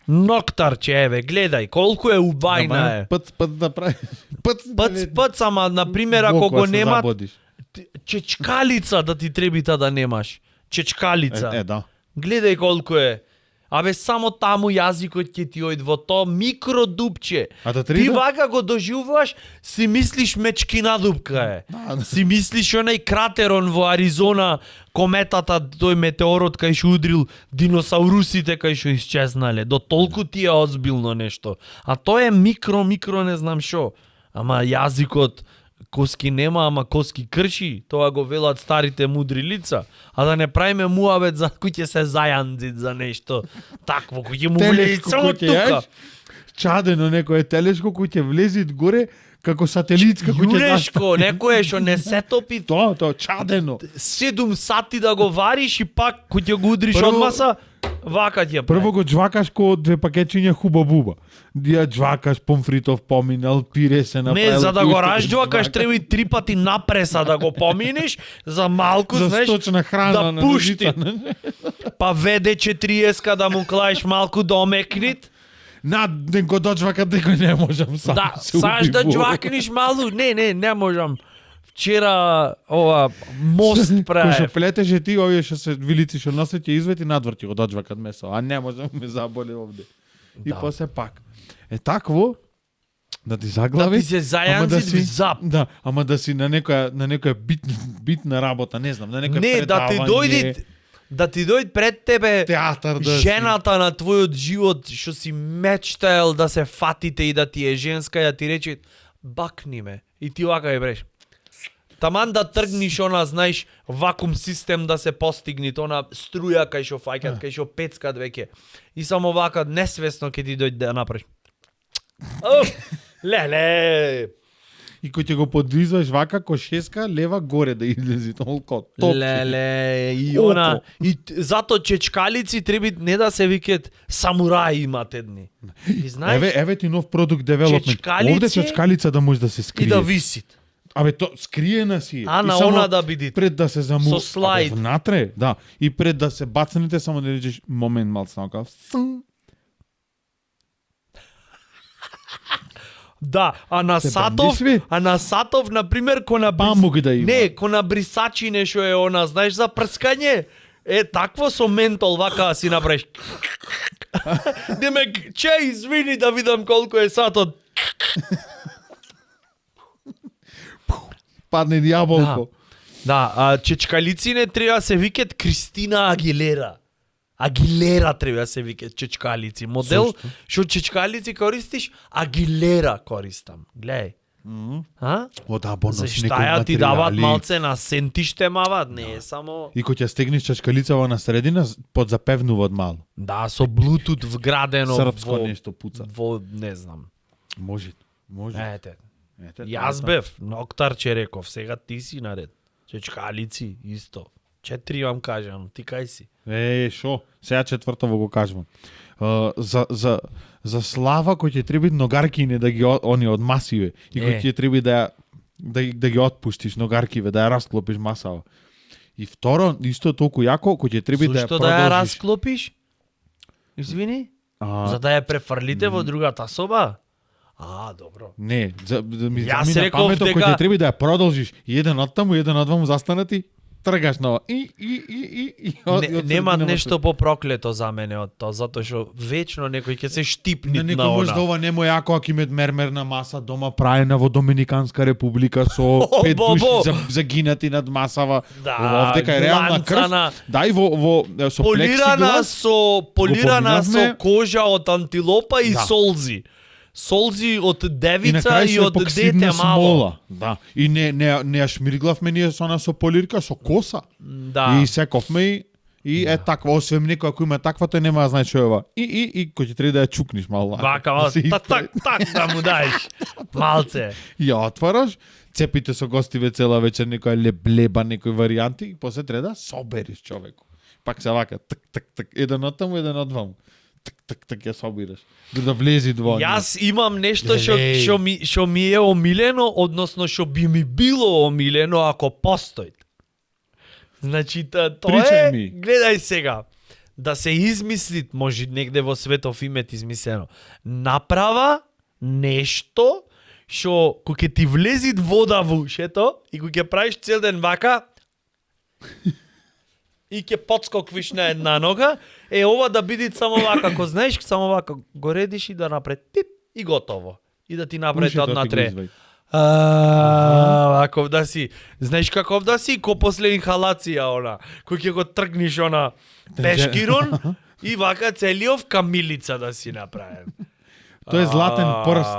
Ноктарче, гледај, колку е убајна е. Пц да прави. Пц, ама, например, ако го немат, чечкалица да ти требита да немаш. Чечкалица. Да. Гледај колку е. Абе само таму јазикот ќе ти ојде во то микро дупче. А да Ти трида? вака го доживуваш, си мислиш мечкина дупка е. Си мислиш онај кратерон во Аризона, кометата, тој метеорот кај што удрил диносаурусите кај што исчезнале. До толку ти е озбилно нешто. А тоа е микро не знам шо. Ама јазикот коски нема, ама коски крши. Тоа го велат старите мудри лица. А да не правиме муабет за кој ќе се зајанзит за нешто такво, кој ќе му влезе само тука. Чадено некој телешко кој ќе влези горе како сателитска кој ќе Јурешко, некој што не се топи тоа чадено. 7 сати да го вариш и пак кој ќе го удриш од маса, вака ќе прави. Прво го джвакаш ко 2 пакетчиња хуба-буба. Ја джвакаш помфритов поминал, пире се направил. Не, за да го разджвакаш треба и 3 пати напреса да го поминеш, за малку, за знаеш, сточна храна да пушти. Па веде 40 да му клаеш малку да омекнит. Не го доджвакат дека не можам сам. Да, саш да джвакниш малу. Не можам. Вчера ова мост Кој прави. што плетеше ти, овие што се вилици што носат ќе извети надвор ќе го доджвакат месо, а не можам, ме заболи овде. И Да. после пак. Такво да ти заглави. Да ти се зајанзи зап. Да, ама да си на некоја битна работа, не знам, на некој Не, да ти дојде пред тебе театар да жената на твојот живот што си мечтаел да се фатите и да ти е женска и да ти рече бакни ме. И ти вака ја бреш. Таман да тргниш она, знаеш, вакуум систем да се постигне, она струја кај што фаќат, кај што пецкат веќе. И само вака несвесно ќе ти дојде да направиш. Леле. И кој ќе го подвизваш вака ко шеска лева горе да излези толку. Леле, и она и зато чечкалици треба не да се викат самураи имат едни. И знаеш, Еве ти нов продукт девелопмент. Чечкалици Овде чечкалица да може да се скрие. и да висит. Абе то скриена си е. А И на само она да биде. пред да се заму. Со слайд. Внатре, да. И пред да се бацнете само да речеш момент малку само. Да, а на Се Сатов, бенди свет. на пример, ко на Памук да има. Не, ко на брисачи нешто е она, знаеш за прскање. Такво со ментол вака си направиш. Демек, извини да видам колку е сатот. Падне дијаболко. Да, чечкалици не треба се викат Кристина Агилера. Агилера треба да се викат чечкалици. Модел што чечкалици користиш, Агилера користам. Гледај. А? О да, бонус Зашта ја ти дават малце на сентиште мават, не е само... И кога ќе стегнеш чачкалицава на средина, подзапевнуваат мало. Да, со Bluetooth вградено Српско во... нешто пуца. Во, не знам. Може. Ете. Јас бев, Ноктарче реков, сега ти си наред. Чечкалици, исто. 4 вам кажам, ти кај си? Шо? Сега четвртово го кажувам. За слава кој ќе треба ногаркине да ги они од масиве и кој ќе треба да ги отпуштиш ногаркиве, да ја расклопиш масава. И второ, исто толку јако, кој ќе треба да ја Зошто продолжиш. да ја расклопиш? Извини? За да ја префрлите во другата соба? Добро. Не, ми Јас замина реков паметот кој дека- ќе треба да ја продолжиш. И еден од таму, еден од ваму застанати, тргаш нова. И Нема нешто попроклето за мене од тоа, затоа што вечно некој ќе се штипни На на некој може да она. ова немо јако ако имат мермерна маса дома праена во Доминиканска република со 5 бобо! души загинати над масава. Да, Ова овде кај реална крв. гланцана. Да и во со Полирана плексиглас. со кожа од антилопа и Да. солзи. Солзи од И на девица крај и со од епоксидна дете мало. смола. Да. И не ја шмирглавме ние со она со полирка, со коса. Да. И сековме и е таква, освен некој ако има таква, тој нема да знае што е ова. И кој ќе треба да ја чукниш malo. Вака, так да му даеш. Малце. Ја отвараш, цепите со гостиве цела вечер некоја леблеба, некои варијанти и после треба да собериш човеку. Пак се вака, так, еден од таму, еден од ваму. Так ја собираш. Да влези два. Јас имам нешто што ми е омилено, односно што би ми било омилено ако постои. Значи, тоа Причај е, ми. гледај сега, да се измисли, може негде во светов имет измислено, направа нешто што кога ќе ти влези вода во ушето и кога ќе правиш цел ден вака и ќе подскоквиш на една нога, ова да биде само вака, ако знаеш, само вака го редиш и да напред, тип, и готово. И да ти направи одна тре. Каков да си, знаеш каков да си, ко после инхалација она, кој ќе го тргниш она пешкирон и вака целиов камилица да си направим. Тоа е златен прст.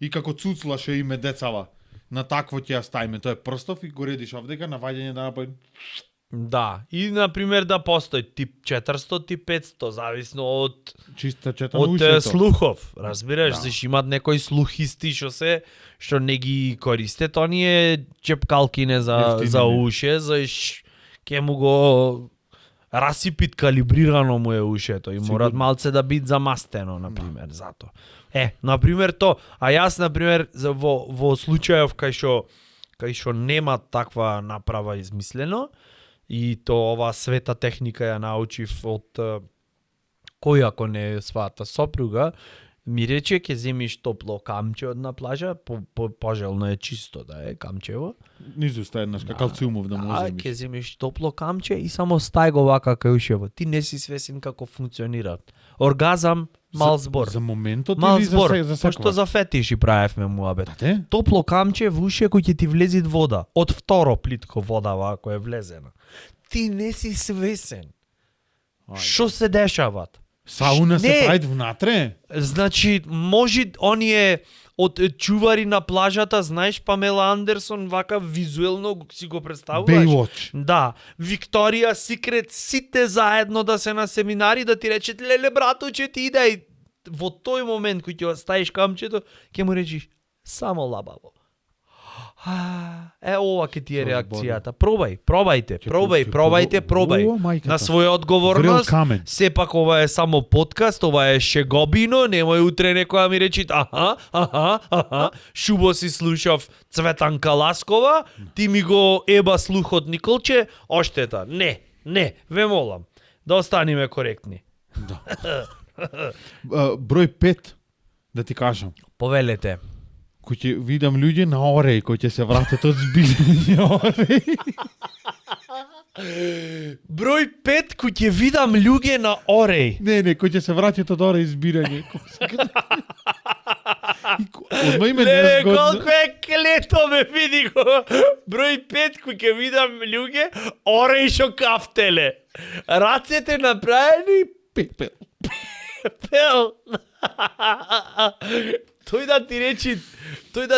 И како цуцлаше име децава. На такво ќе ја ставиме, тоа е прстов и го редиш овдека на ваѓање да направи. Да, и на пример да постои тип 400, тип 500, зависно од чистачето на ушето. Слухов, разбираш, зашто имат некои слухисти што не ги користат, оние чепкалкине за уше, ќе му го расипит калибрирано му е ушето и морат малце да бит замастено, на пример, зато. На пример то, а јас на пример во случајов кај што нема таква направа измислено и то ова света техника ја научив од кој ако не свата сопруга, ми рече ќе земиш топло камче од на плажа, пожелно е чисто да е камчево. Низу еднаш калциумов да му земиш. Ќе земиш топло камче и само стај го вака кај ушево. Ти не си свесен како функционира. Оргазам, мал збор. За моментот мал или збор, за пошто за фетиши правевме муабет. Топло камче во уше кој ќе ти влези вода. Од второ плитко вода вако е влезена. Ти не си свесен. Што се дешават? Сауна се прави внатре? Значи, може оние од чувари на плажата, знаеш Памела Андерсон, вака визуелно си го представуваш? Baywatch. Да. Викторија Секрет, сите заедно да се на семинари, да ти речет, леле брато, че ти иде. Во тој момент кој ќе оставиш камчето, ќе му речиш, само лабаво. Ова ке ти е реакцијата. Пробајте. На своја одговорност. Сепак ова е само подкаст, ова е шегобино, немој утре некоја ми речи шубо си слушав Цветанка Ласкова, ти ми го еба слухот Николче, оштета. Не, ве молам. Да останеме коректни. Број 5, да ти кажам. Повелете. Кој ќе видам луѓе на Ореј, кој ќе се вратат од збирање Ореј. Број 5, кој ќе видам луѓе на Ореј. Не, кој ќе се вратат од Ореј збирање. Одма име незгодно. Колко е клето ме види го. Број 5, кој ќе видам луѓе, Ореј шо кафтеле. Рацете направени пел. Тој да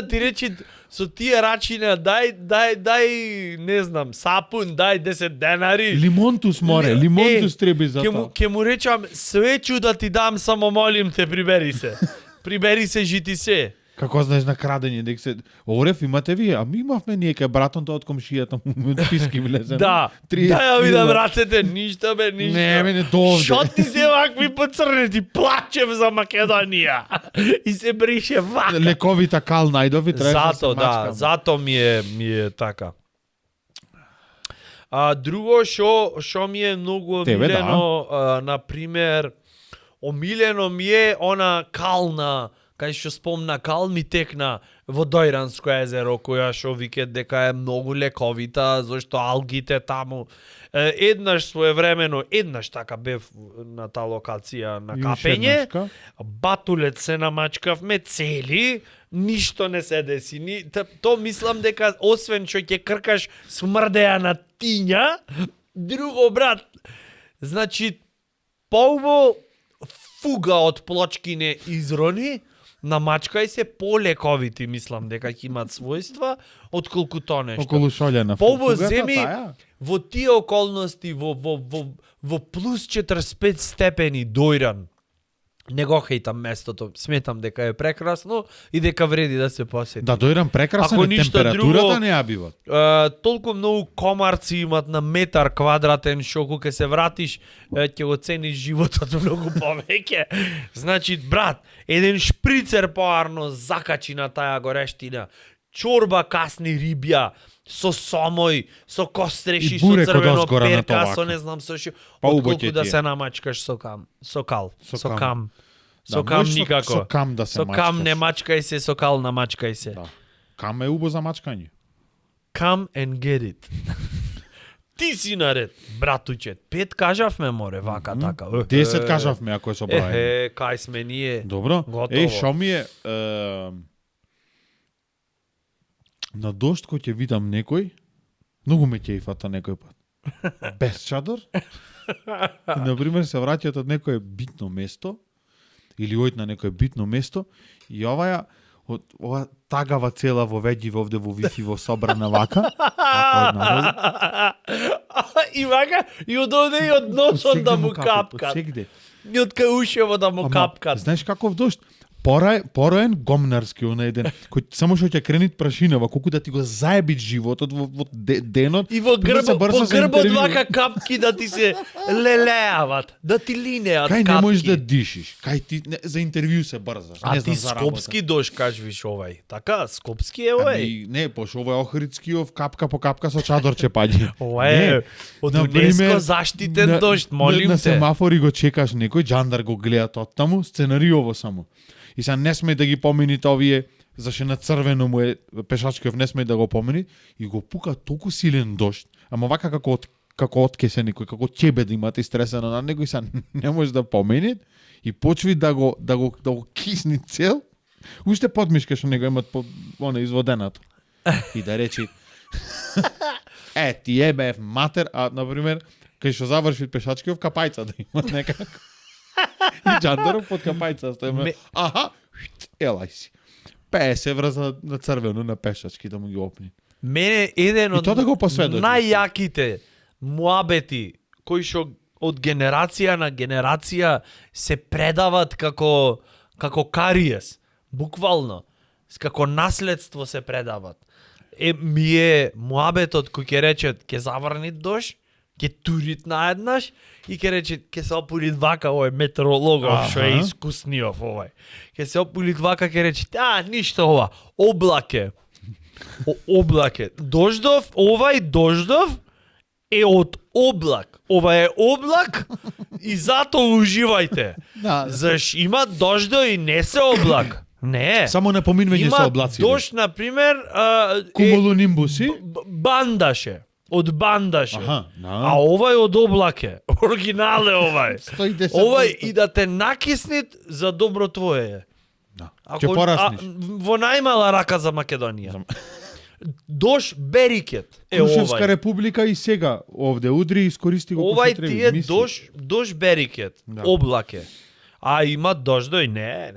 ти речи со тие рачина, дај, не знам, сапун, дај 10 денари. Лимонтус море, лимонтус треби за тоа. Ке му речам, свечу да ти дам, само молим те, прибери се. Прибери се, жити се. Како знаеш на крадење, дека се Орев имате вие, а ми имавме ние кај братон тоа од комшијата му писки влезе. Да. Да ја видам рацете, ништо. Не довде. Шо ти се вакви поцрнети, плачев за Македонија. И се брише вака. Лековита кал најдови, треба да се мачкам. Зато ми е така. Друго шо ми е многу омилено, на пример, омилено ми е она кална, кај што спомна кал ми текна во Дојранско езеро, која што викат дека е многу лековита, зашто алгите таму. Еднаш своевремено, така бев на таа локација на капење, батулет се намачкавме цели, ништо не се деси. То мислам дека освен што ќе кркаш смрдеа на тиња, друго брат, значи полво фуга од плочкине изрони, намачкај се полековити, мислам дека ќе имат својства отколку тоа нешто. Околу шолјана фугата земи во тие околности во плюс 45 степени Дојран. Не го хейтам местото, сметам дека е прекрасно и дека вреди да се посети. Да, Дојран прекрасен е, температурата не ја бива. Толку многу комарци имат на метар квадратен, што кога се вратиш, ќе го цениш животот многу повеќе. Значи, брат, еден шприцер поарно закачи на таа горештина, чорба касни рибја, со сомој, со костреши, со црвено перка, со не знам со што, отколку да се намачкаш со кам. Со кал. Со кам. Со кам никако. Со кам да се мачкаш. Со кам не мачкај се, со кал намачкај се. Да. Кам е убо за мачкање. Come and get it. Ти си наред, братуче. 5 кажавме, море, вака, така. 10 кажавме, ако е собрање. Кај сме ние. Добро. Готово. Шо ми е... на дожд кој ќе видам некој, многу ме ќе и фата некој пат. Без чадор. И, например, се враќаат од некое битно место, или ојд на некое битно место, и ова тагава цела во ведји овде во Wi-Fi во собрана вака. И вака, и од овде и од носот да му капкат. И од каушево да му капкат. Знаеш каков дожд? Пороен гомнарски онај ден, кој само што ќе кренит прашинава, колку да ти го заебит животот во денот. И во грбот вака капки да ти се лелеават, да ти линеат капки. Кај не можеш да дишиш, кај ти за интервју се брзаш. А ти скопски дожд кажеш овај, така, скопски е овај. Не, пошо овој Охридскиов капка по капка со чадорче паѓа. Ова е од УНЕСКО заштитен дожд, молим на те. На семафори го чекаш некој, џандар го гледат оттаму, сценариово само. И са не смеј да ги помините овие, зашто на црвено му е пешачкиот, не смеј да го помини и го пука толку силен дожд. Ама вака како откесе некој, како тебе да имате стресано на некој, са не може да помини и почви да го кисни цел. Уште подмишка што него имат она изводенато. И да речи ти ебев матер, а например кај што заврши пешачкиот капајца да има некако. И џандаров под капајца стоиме. Аха, елај си. 50 евра на црвено на пешачки да му ги опни. Мене еден од да најјаките муабети кои што од генерација на генерација се предават како кариес, буквално, како наследство се предават. Ми е муабетот кој ќе рече ќе заврни дожд, ќе турит наеднаш и ќе рече ќе се опулит вака овој метеорологов што е искусниов овој. Ќе се опулит вака ќе рече ништо ова, облаке. Облаке. Дождов, овај дождов е од облак. Ова е облак и затоа уживајте. Заш има дождо и не се облак. Не. Само напоминување се облаци. Има дожд, например, кумулонимбуси, бандаше. Од бандаше. А овај од облаке. Оригинале овај. 110%. Овај и да те накиснит за добро твое е. Ќе порасниш. Во најмала рака за Македонија. Дош берикет е овај. Крушевска република и сега овде удри искористи го овај ти е дош берикет, облаке. А имат дождој, не.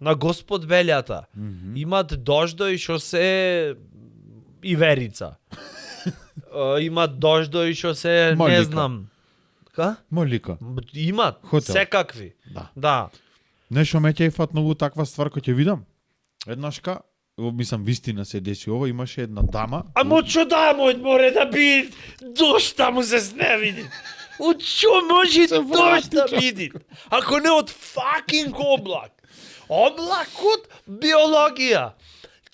На Господ Белјата. Имат дождој што се иверица. Имат дождој што се не знам. Молика. Имат секакви. Да. Нешто ме ќе фат многу таква ствар кој ќе видам. Еднашка, мислам вистина се деси ова, имаше една дама. Амо што дамот море да биде дожд таму се сневиди. Од што може дожд да биде? Ако не од факинг облак. Облакот биологија.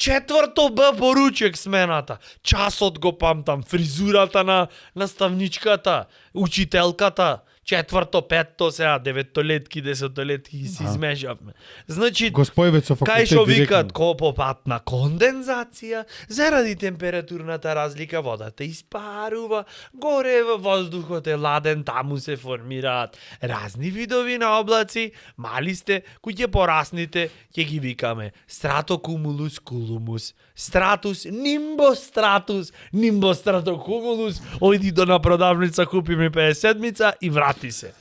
4 Б поручек смената. Часот го памтам, фризурата на наставничката, учителката. 4-то, 5-то, сега 9-летки, 10-летки си измежавме. Значи, кај шо викат попатна кондензација, заради температурната разлика водата испарува, горе во воздухот е ладен, таму се формираат разни видови на облаци, мали сте, кои ќе порасните, ќе ги викаме стратокумулус кулумус, стратус, нимбостратус, нимбостратокумулус, ојди до на продавница, купи ми 50-мица и врати се.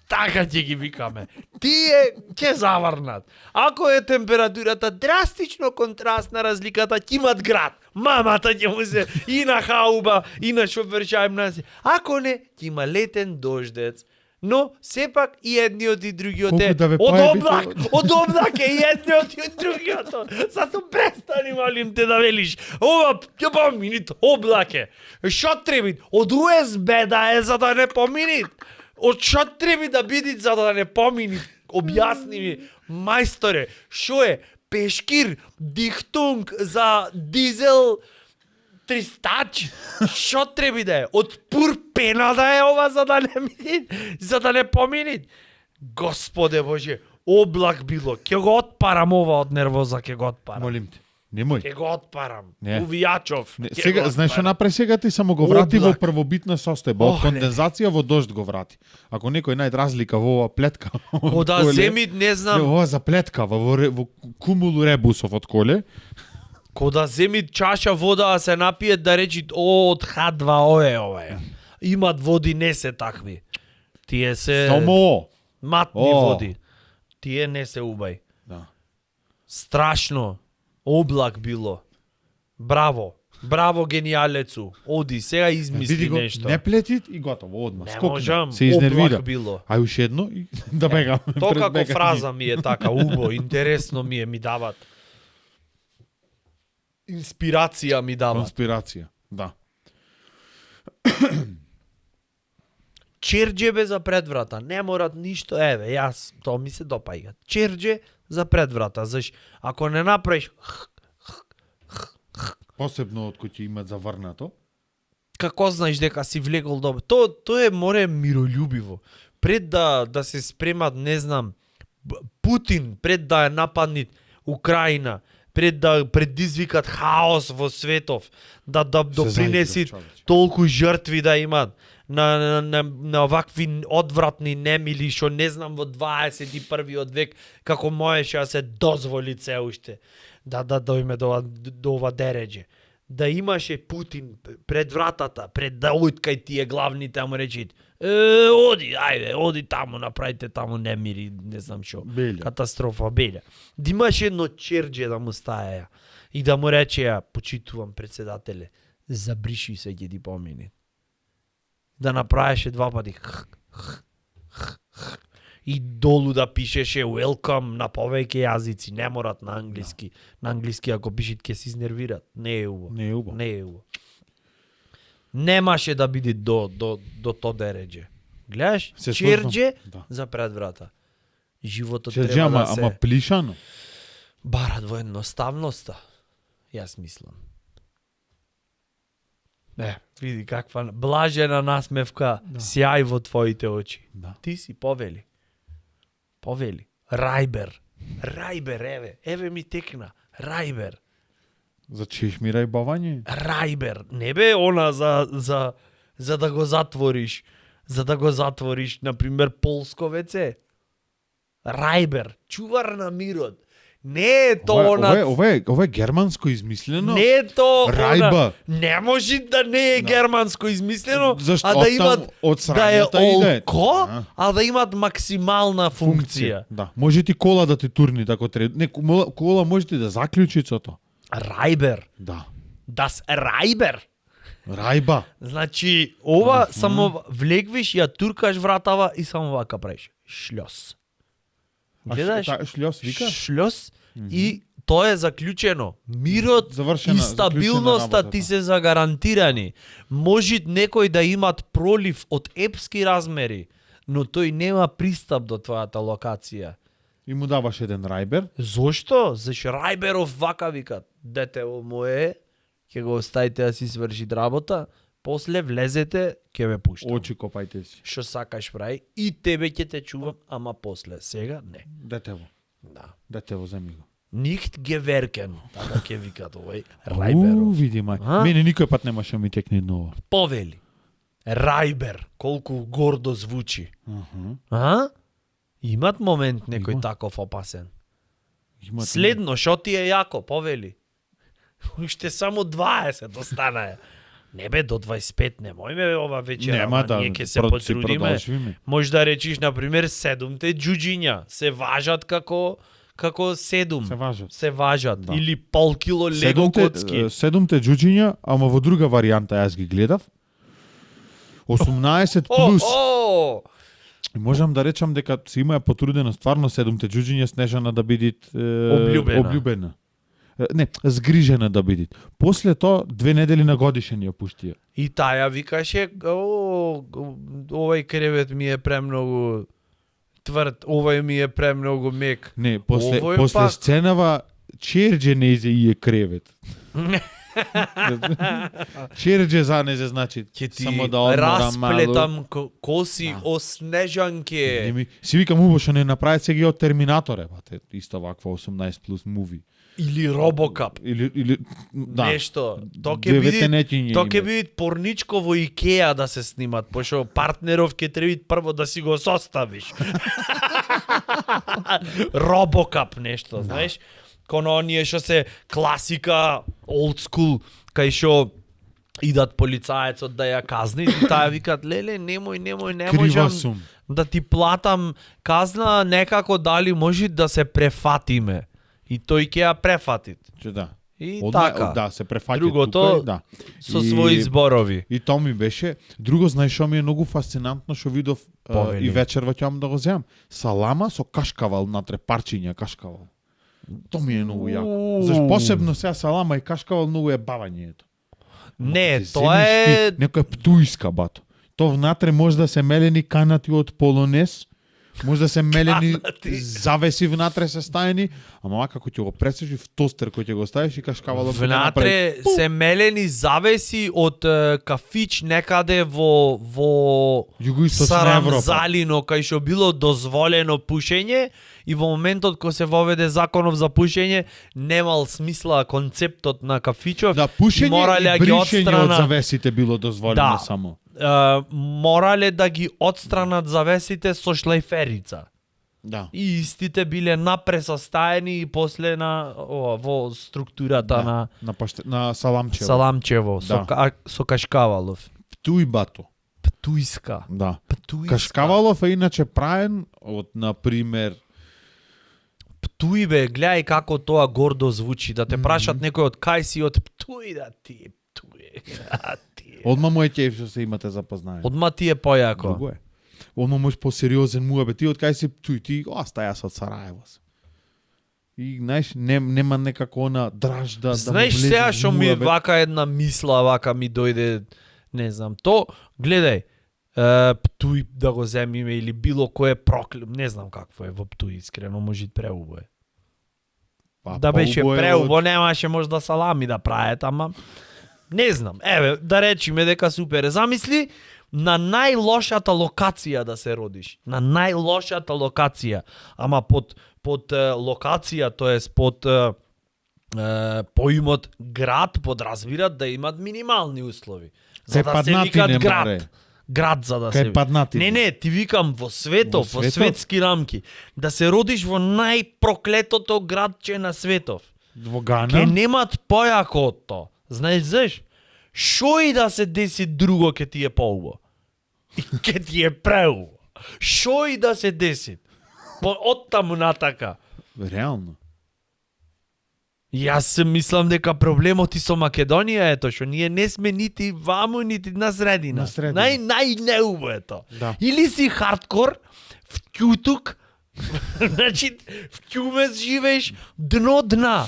Така ќе ги викаме. Тие ќе заврнат. Ако е температурата драстично контрастна, разликата ќе имат град. Мамата ќе му се и на хауба, и на шофершајм наси. Ако не, ќе има летен дождец. Но сепак и едниот и другиот е од облак е и едниот и другиот. Зато престани, молим те, да велиш. Ова ќе поминит облак е. Шо треби? Од USB да е за да не поминит. Од шо треби да биде за да не поминит? Објасни ми, мајсторе, шо е пешкир, дихтунг за дизел тристач? Шо треби да е? Од пур пена да е ова за да не минит, за да не поминит? Господе Боже, облак било, ќе го отпарам ова од нервоза, ќе го отпарам. Молим те, Немој. Ке го отпарам. Не. Увијачов. Не, Ке сега, го знаеш што отпарам. направи сега ти само го врати во Облак. првобитна состојба, од Ох, кондензација во дожд го врати. Ако некој најде разлика во ова плетка, Ко да коле, земи, не не, знам, ова заплеткава во кумулу ребусов од коле. ко да земи чаша вода, а се напијат да речи, од H2O е ова. Имат води, не се такви. Тие се Само. матни О. води. Тие не се убај. Да. Страшно. Облак било. Браво. Браво, гениалецу. Оди, сега измисли Види го, нешто. не плетит и готово, одма. Не Скокна. можам. Се изнервира. Облак било. Ај уште едно и да бегам. Тоа пред како бегање. фраза ми е така, убо, интересно ми е, ми дават. Инспирација ми дават. Конспирација, да. Черџебе за предврата, не морат ништо, еве, јас, тоа ми се допаѓа. Черџе за предврата, заш, ако не направиш, Посебно од кој ќе имат заврнато. како знаеш дека си влегол добро? Тоа е море миролюбиво. Пред да се спремат, не знам, Путин, пред да ја нападнат Украина, пред да предизвикат хаос во светов, да допринесат толку жртви да имат на овакви одвратни немили што не знам во 21 век како можеше да се дозволи се уште да дојме до ова дереđe. Да имаше Путин пред вратата, пред да уткај тие главните, а му речит оди, ајде, оди таму, направите таму немири, не знам што. Белја. Катастрофа, белја. Да имаше едно черџе да му стаја и да му речеја, почитувам председателе, забриши се ќе ти помине. Да направеше два пати и долу да пишеше welcome на повеќе јазици, не морат на англиски. На англиски ако пишат ќе се изнервират. Не е убаво. Не е убаво. Не е убаво. Немаше да биде до то дереđe. Гледаш? Се Черџе Да. за предврата. Животот Черџе, треба да се ама плишано. барат во едноставноста. Јас мислам. Види каква блажена насмевка, сјај во твоите очи. Да. Ти си повели. Повели. Рајбер. Рајбер, еве ми текна. Рајбер. За чешмира и бавање. Рајбер. Не бе она за да го затвориш. За да го затвориш, например, полско ВЦ. Рајбер. Чувар на мирот. Не е тоа она... Ова е германско измислено. Не е тоа Рајба. Не може да не е германско измислено, Зашто? а да имат Од да е срањата иде. олко, Да. а да имат максимална функција. Да. Може ти кола да ти турни тако треба. Не, кола може ти да заклучи со тоа. Рајбер. Да. Das Рајбер. Рајба. Значи, ова само влегвиш, ја туркаш вратава и само вака правиш. Шлјос. Гледаш? Шлјос вика? Шлјос и тоа е заклучено. Мирот Завршена, и стабилноста заклучена ти работата. се загарантирани. Може некој да имат пролив од епски размери, но тој нема пристап до твојата локација. И му даваш еден рајбер. Зошто? Зашто Рајберов вака викат. Детево мое, ќе го оставите да си сврши работа, после влезете, ќе ве пуштам. Очи копајте си. Што сакаш прави и тебе ќе те чувам, ама после. Сега не. Детево. Да. Детево земи го. Нихт геверкен, така ќе викат овој Рајберов. Види мај. А? Мене никој пат немаше ми текне нова. Повели. Рајбер, колку гордо звучи. А? Имат момент некој Има. таков опасен. Има Следно, шо ти е јако, повели. Уште само 20 останаа. Не бе, до 25 немојме ова вечера, Нема да ние ќе се си потрудиме. продолжиме. Може да речиш, например, 7-те џуџиња се важат како 7. Се важат. Се важат. Да. Или пол кило лего коцки. Седумте џуџиња, ама во друга варијанта јас ги гледав. 18 плюс. О! И можам да речам дека се имаја потрудено стварно 7 џуџиња Снежана да бидит облюбена. Не, згрижена да бидит. После тоа 2 недели на годишен ја пуштија. И таја викаше, овај кревет ми е премногу тврд, овај ми е премногу мек. Не, после Овој пак- сценава Черџе незе и е кревет. Черџе за незе значи Ќе ти само да одморам малу. расплетам коси Да. о снежанке. Си викам убаво што не направи сега и од Терминатор, бате, исто ваква 18 плюс муви. Или Робокап. Или да. Нешто. Тоа ќе биде порничко во Икеа да се снимат, пошто партнеров ќе треба прво да си го составиш. Робокап нешто, знаеш? Коно оние што се класика, old school, кај што идат полицаецот да ја казни и таа викат леле немој не можам да ти платам казна, некако дали може да се префатиме. И тој ќе ја префатит. Че да. И така. Да, се префатит другото, тука, да. Со своји зборови. И тоа ми беше. Друго, знаеш што ми е многу фасцинантно што видов и вечерва ќе да го земам. Салама со кашкавал натре, парчиња кашкавал. Тоа ми е многу јако. Зашто посебно сега салама и кашкавал многу е бавањето. Не, тоа е некоја птуиска бато. Тоа внатре може да се мелени канати од полонез. Може да се мелени завеси внатре се стаени, ама вака кога ќе го пресеш в тостер кој ќе го ставиш и кашкавало внатре се мелени завеси од кафич некаде во Југоисточна Европа. Сарамзалино кај што било дозволено пушење и во моментот кога се воведе законов за пушење немал смисла концептот на кафичов. Да, пушење и бришење од завесите било дозволено само. Морале да ги отстранат завесите со шлајферица. Да. И истите биле напресостаени и после во структурата на Саламчево. Саламчево да. со кашкавалов. Птуј бато. Птуиска. Да. Птуиска. Кашкавалов е иначе правен од на пример Птуј бе, гледај како тоа гордо звучи, да те прашат некој од кај си од Птуј, да ти Птуј. Одма му е ќеф што се имате запознање. Одма ти е појако. Друго е. Одма можеш посериозен муабет. Ти од кај си Птуј, ти јас од Сараево. И знаеш, нема некако она дражда да знаеш сега што ми вака една мисла, вака ми дојде, не знам, то гледај, Птуј да го земиме или било кое проклем, не знам какво е во Птуј, искрено може преубо е. Да беше преубо, немаше може да салами да прават, ама не знам. Еве, да речиме дека супер. Замисли на најлошата локација да се родиш. На најлошата локација. Ама под локација, тоест под поимот град подразбират да имат минимални услови. За да се викат град. Град за да се... Не, ти викам во светов, во светски рамки. Да се родиш во најпроклетото градче на светов. Во Гана? Ке немат појако од тоа. Знаеш заш? Шо и да се деси друго ке ти е поубо. И ке ти е преубо. Шо и да се деси. Од таму натака. Реално. Јас се мислам дека проблемот и со Македонија е тоа што ние не сме нити ваму, нити на средина. Најнеубо е тоа. Да. Или си хардкор, вкјутук, значи вкјумес живееш дно дна.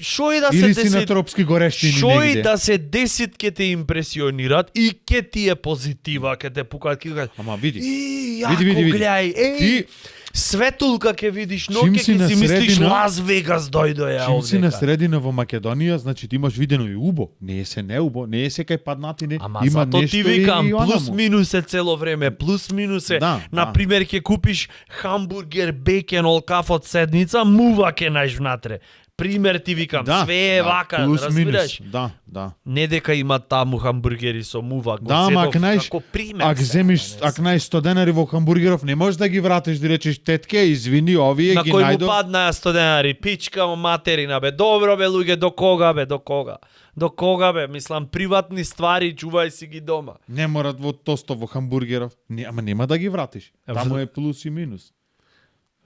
Шо и да или се си на тропски горештини негде. Шо и да се десит ке те импресионират и ке ти е позитива, ке те пукат, ке кажат. Ама види. Види. Гледај, ти светулка ке видиш, но ке си мислиш Лас Вегас дојдоја овдека. Чим си на средина во Македонија, значи ти имаш видено и убо. Не е се неубо, не е се кај паднатине. Ама има зато нешто ти викам, и плюс минус е цело време, плюс минус е. Да, например, ке купиш хамбургер, бекен, олкаф од седница, мува ке најш внатре. Пример ти викам, све е вака, разбираш? Да. Не дека има таму хамбургери со мува, го ама како пример. Ако земиш, ако најш 100 денари во хамбургеров, не можеш да ги вратиш да речеш тетке, извини, овие на ги кој најдов. му падна 100 денари, пичка материна бе. Добро бе луѓе, до кога бе, до кога? До кога бе? Мислам, приватни ствари, чувај си ги дома. Не морат во тосто во хамбургеров. Ама нема да ги вратиш. Таму е плюс и минус.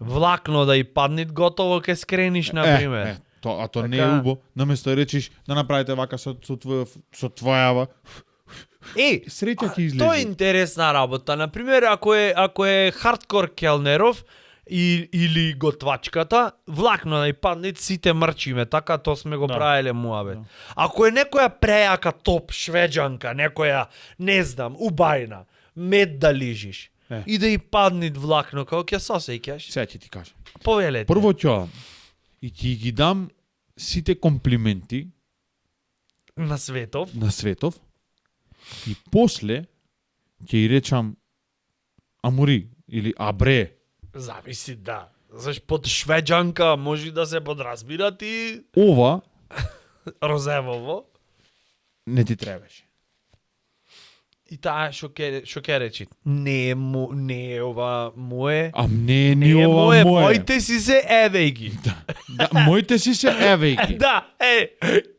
Влакно да и паднит, готово ке скрениш, например. А то не е убо. Наместо речиш да направите вака со твојава. Среќа ќе излезе. Тоа е интересна работа. Например, ако е хардкор келнеров или готвачката, влакно да и паднит, сите мрчиме. Така тоа сме го правеле муабет. Ако е некоја прејака топ швеđанка, некоја, не знам, убајна, мед да лижиш. И да и паднит влакно, како ќе сосеќаш. Сега ќе ти кажам. Повелете. Прво ќе и ти ги дам сите комплименти на светов. И после ќе и речам амури или абре. Зависи, да. Заш под швеđanка може да се подразбират и Ова розевово. не ти требаше. И таа што ќе речи? Не е ова мое. А не ни ова мое. Моите си се евеј ги. Да, моите си се евеј ги. Да,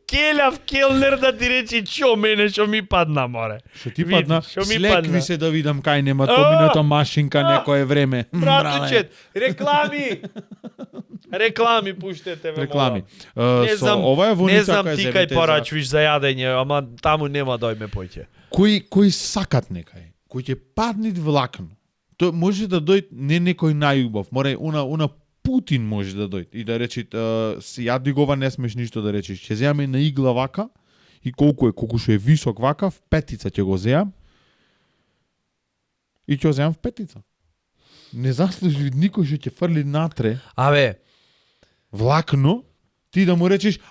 келав келнер да ти речи што мене што ми падна, море. Што ти падна? Слекви се да видам кај нема томината машинка некое време. Братучет, реклами пуштете ме. Реклами. Не знам, ова е воничка не знам која ти земете кај порачвиш за јадење, ама таму нема дојме поќе. Кои сакат некај, кој ќе паднит влакно. Тој може да дојде не некој најубав, мора уна Путин може да дојде и да рече ја дигова не смеш ништо да речеш. Ќе земаме на игла вака и колку што е висок вака, в петица ќе го земам. И ќе го земам в петица. Не заслужи никој што ќе фрли натре. Абе, влакно, ти да му речеш,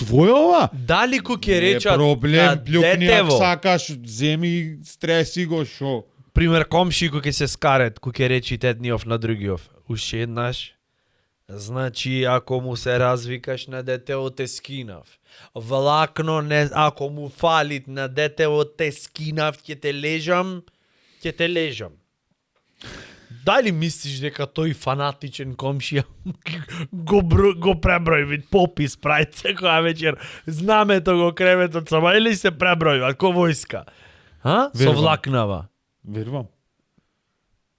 твој ова? Дали ко ќе речат проблем, плюкни детево? ако сакаш, земи, стреси го, шо? Пример, комши ко ќе се скарет, ко ќе речи едниов на другиов. Уште еднаш, значи, ако му се развикаш на детево, те скинав. Влакно, ако му фалит на детево, те скинав, ќе те лежам. Дали мислиш дека тој фанатичен комшија го пребројви попис прави секоја вечер, знамето го креветот сама или се пребројува ко војска? Со влакнава. Верувам.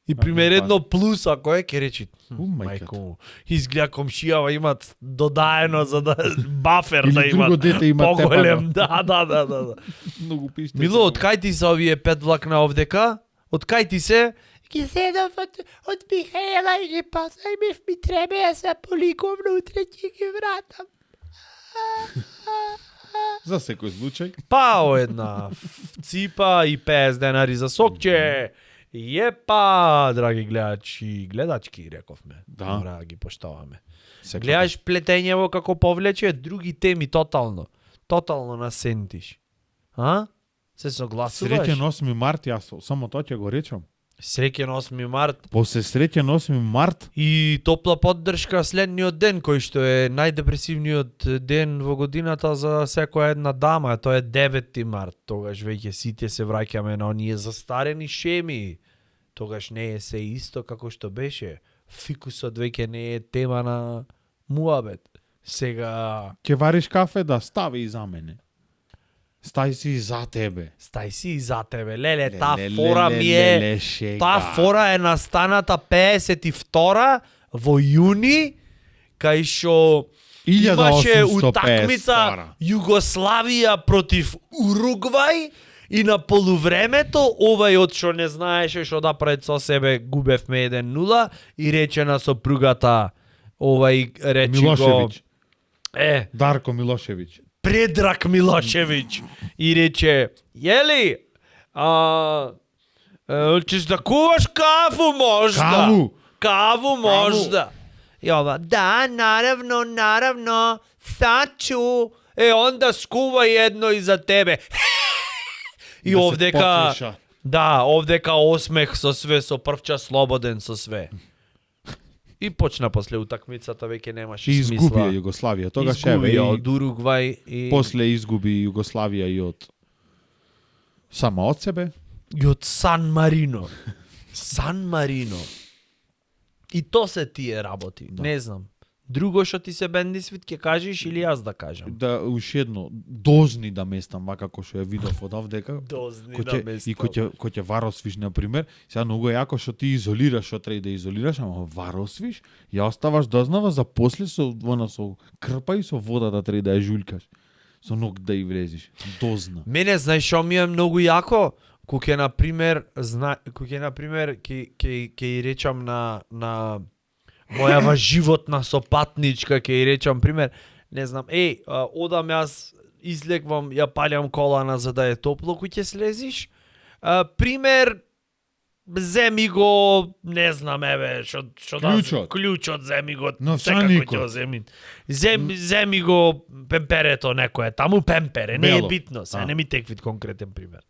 И пример едно плюс ако ќе речи, мајко, изгледа комшијава имат додаено за да бафер да имат. Или друго дете има поголем, да. Многу пиште. Мило, од кај ти се овие 5 влакна овдека? Од кај ти се? Ги седов од Михаела и ги пасај ми треба ја се поликов внутре ќе ги вратам. За секој случај. Пао една ципа и 50 денари за сокче. Епа, драги гледачи, гледачки, рековме. Да. Мора да ги поштоваме. Секој. Гледаш плетењево како повлече други теми тотално. Тотално насентиш. Се согласуваш? Среќен 8 март, јас само тоа ќе го речам. Среќен 8 март. После среќен 8 март И топла поддршка следниот ден, кој што е најдепресивниот ден во годината за секоја една дама, тоа е 9 март. Тогаш веќе сите се враќаме на оние застарени шеми. Тогаш не е се исто како што беше. Фикусот веќе не е тема на муабет. Сега ќе вариш кафе, да стави и за мене. Стај си за тебе. Стај си и за тебе. Леле, таа фора ми е... Таа фора е настаната 52 во јуни, кај што имаше утакмица Југославија против Уругвај и на полувремето овај од што не знаеше што да пред со себе губевме 1-0 и рече на сопругата овај речи Милошевиќ. го... Дарко Милошевиќ. Предрак Милошевиќ и рече, јели, ćeš да куваш кафу можда? Каву можда. И ова, да, наравно, sad ću. Onda skуvaj едно и за тебе. И да овдека, овдека осмех со све, со првча слободен со све. И почна после утакмицата, веќе немаше смисла. Изгубија Југославија, тогаш еве и од Уругвај и после изгуби Југославија и од сама од себе и од Сан Марино. И то се тие работи. Да. Не знам. Друго што ти се бенди свит ќе кажеш или јас да кажам? Да, уште едно, дозни да местам, вака како што ја видов од овдека. И кој ќе варосвиш, например, сега многу е јако што ти изолираш, што треба да изолираш, ама варосвиш, ја оставаш дознава за после со крпа и со вода да треба да ја жулькаш. Со ног да ја влезиш. Дозна. Мене, знаеш што ми е многу јако? Кој например, ќе речам на мојава животна сопатничка, ќе ја речам пример, не знам, одам јас, излегвам, ја палјам колана за да е топло, кој ќе слезиш. Пример, земи го, не знам, клучот, земи го, секако ќе земи. Земи го пемперето некое, таму пемпере, не е битно, се не ми теквит конкретен пример.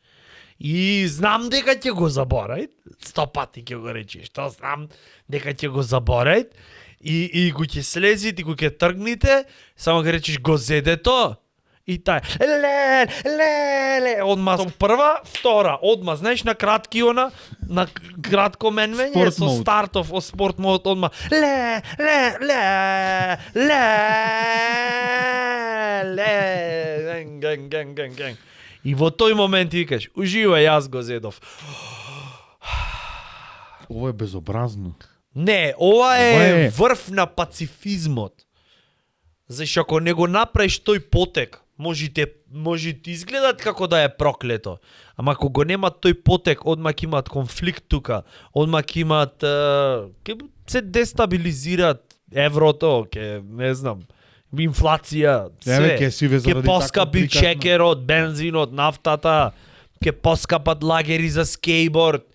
И знам дека ќе го заборај, 100 пати ќе го речи, што знам дека ќе го заборај, и го ќе слезит, и го ќе тргните, само ќе речиш го зедето, и тај, ле, одма прва, втора, одма, знаеш, на кратки на кратко менвење, со стартов, спорт мод, одма, ле, ген. И во тој момент ти викаш, уживај, јас го зедов. Ова е безобразно. Не, ова е врв на пацифизмот. Зашто ако не го направиш тој потек, може ти изгледат како да е проклето. Ама ако го нема тој потек, одма ќе имат конфликт тука, одма ќе имат ќе се дестабилизираат еврото, ќе не знам, инфлација, све. Ќе поскапи шекерот, бензинот, нафтата, ќе поскапат лагери за скејборд,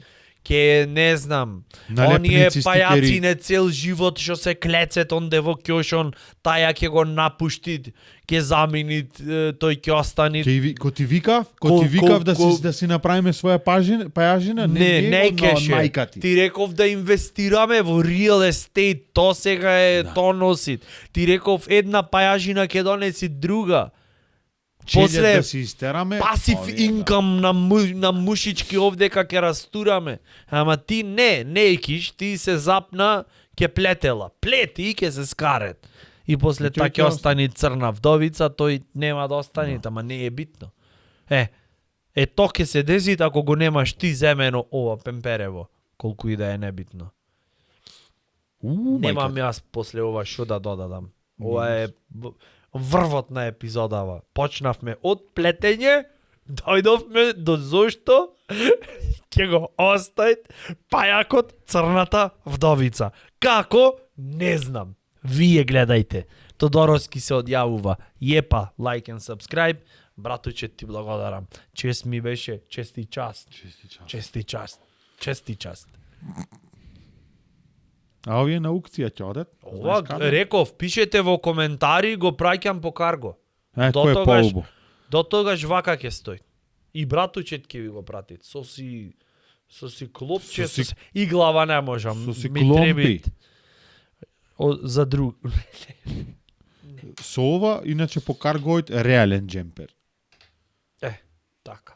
ќе не знам, оние пајаци цел живот што се клецет онде во ќошон, таја ќе го напушти, ќе замени, тој ќе остани. Ко ти викав да си направиме своја пајажина? Не кеше. Ти реков да инвестираме во real estate, то сега е то носит. Ти реков една пајажина ќе донеси друга. После да си истераме пасив инкам на мушички овдека ќе растураме. Ама ти не екиш, ти се запна, ќе плетела. Плети и ќе се скарет. И после та ќе остани црна вдовица, тој нема да остане, ама не е битно. То ќе се деси ако го немаш ти земено ова пемперево, колку и да е небитно. Немам јас после ова шо да додадам. Ова е врвот на епизодава. Почнавме од плетење, дојдовме до зошто ќе го оставит пајакот црната вдовица. Како? Не знам. Вие гледајте. Тодоровски се одјавува. Јепа, лайк and subscribe. Братуче, ти благодарам. Чест ми беше, чест и част. А овие на аукција ќе одат? Ова, реков, пишете во коментари, го праќам по карго. Кој е полубо? До тогаш вака ќе стои. И братучет ќе ви го прати. Со си клопче, и глава не можам. Со си кломпи. За друг. Со ова, иначе по каргојот реален джемпер. Така.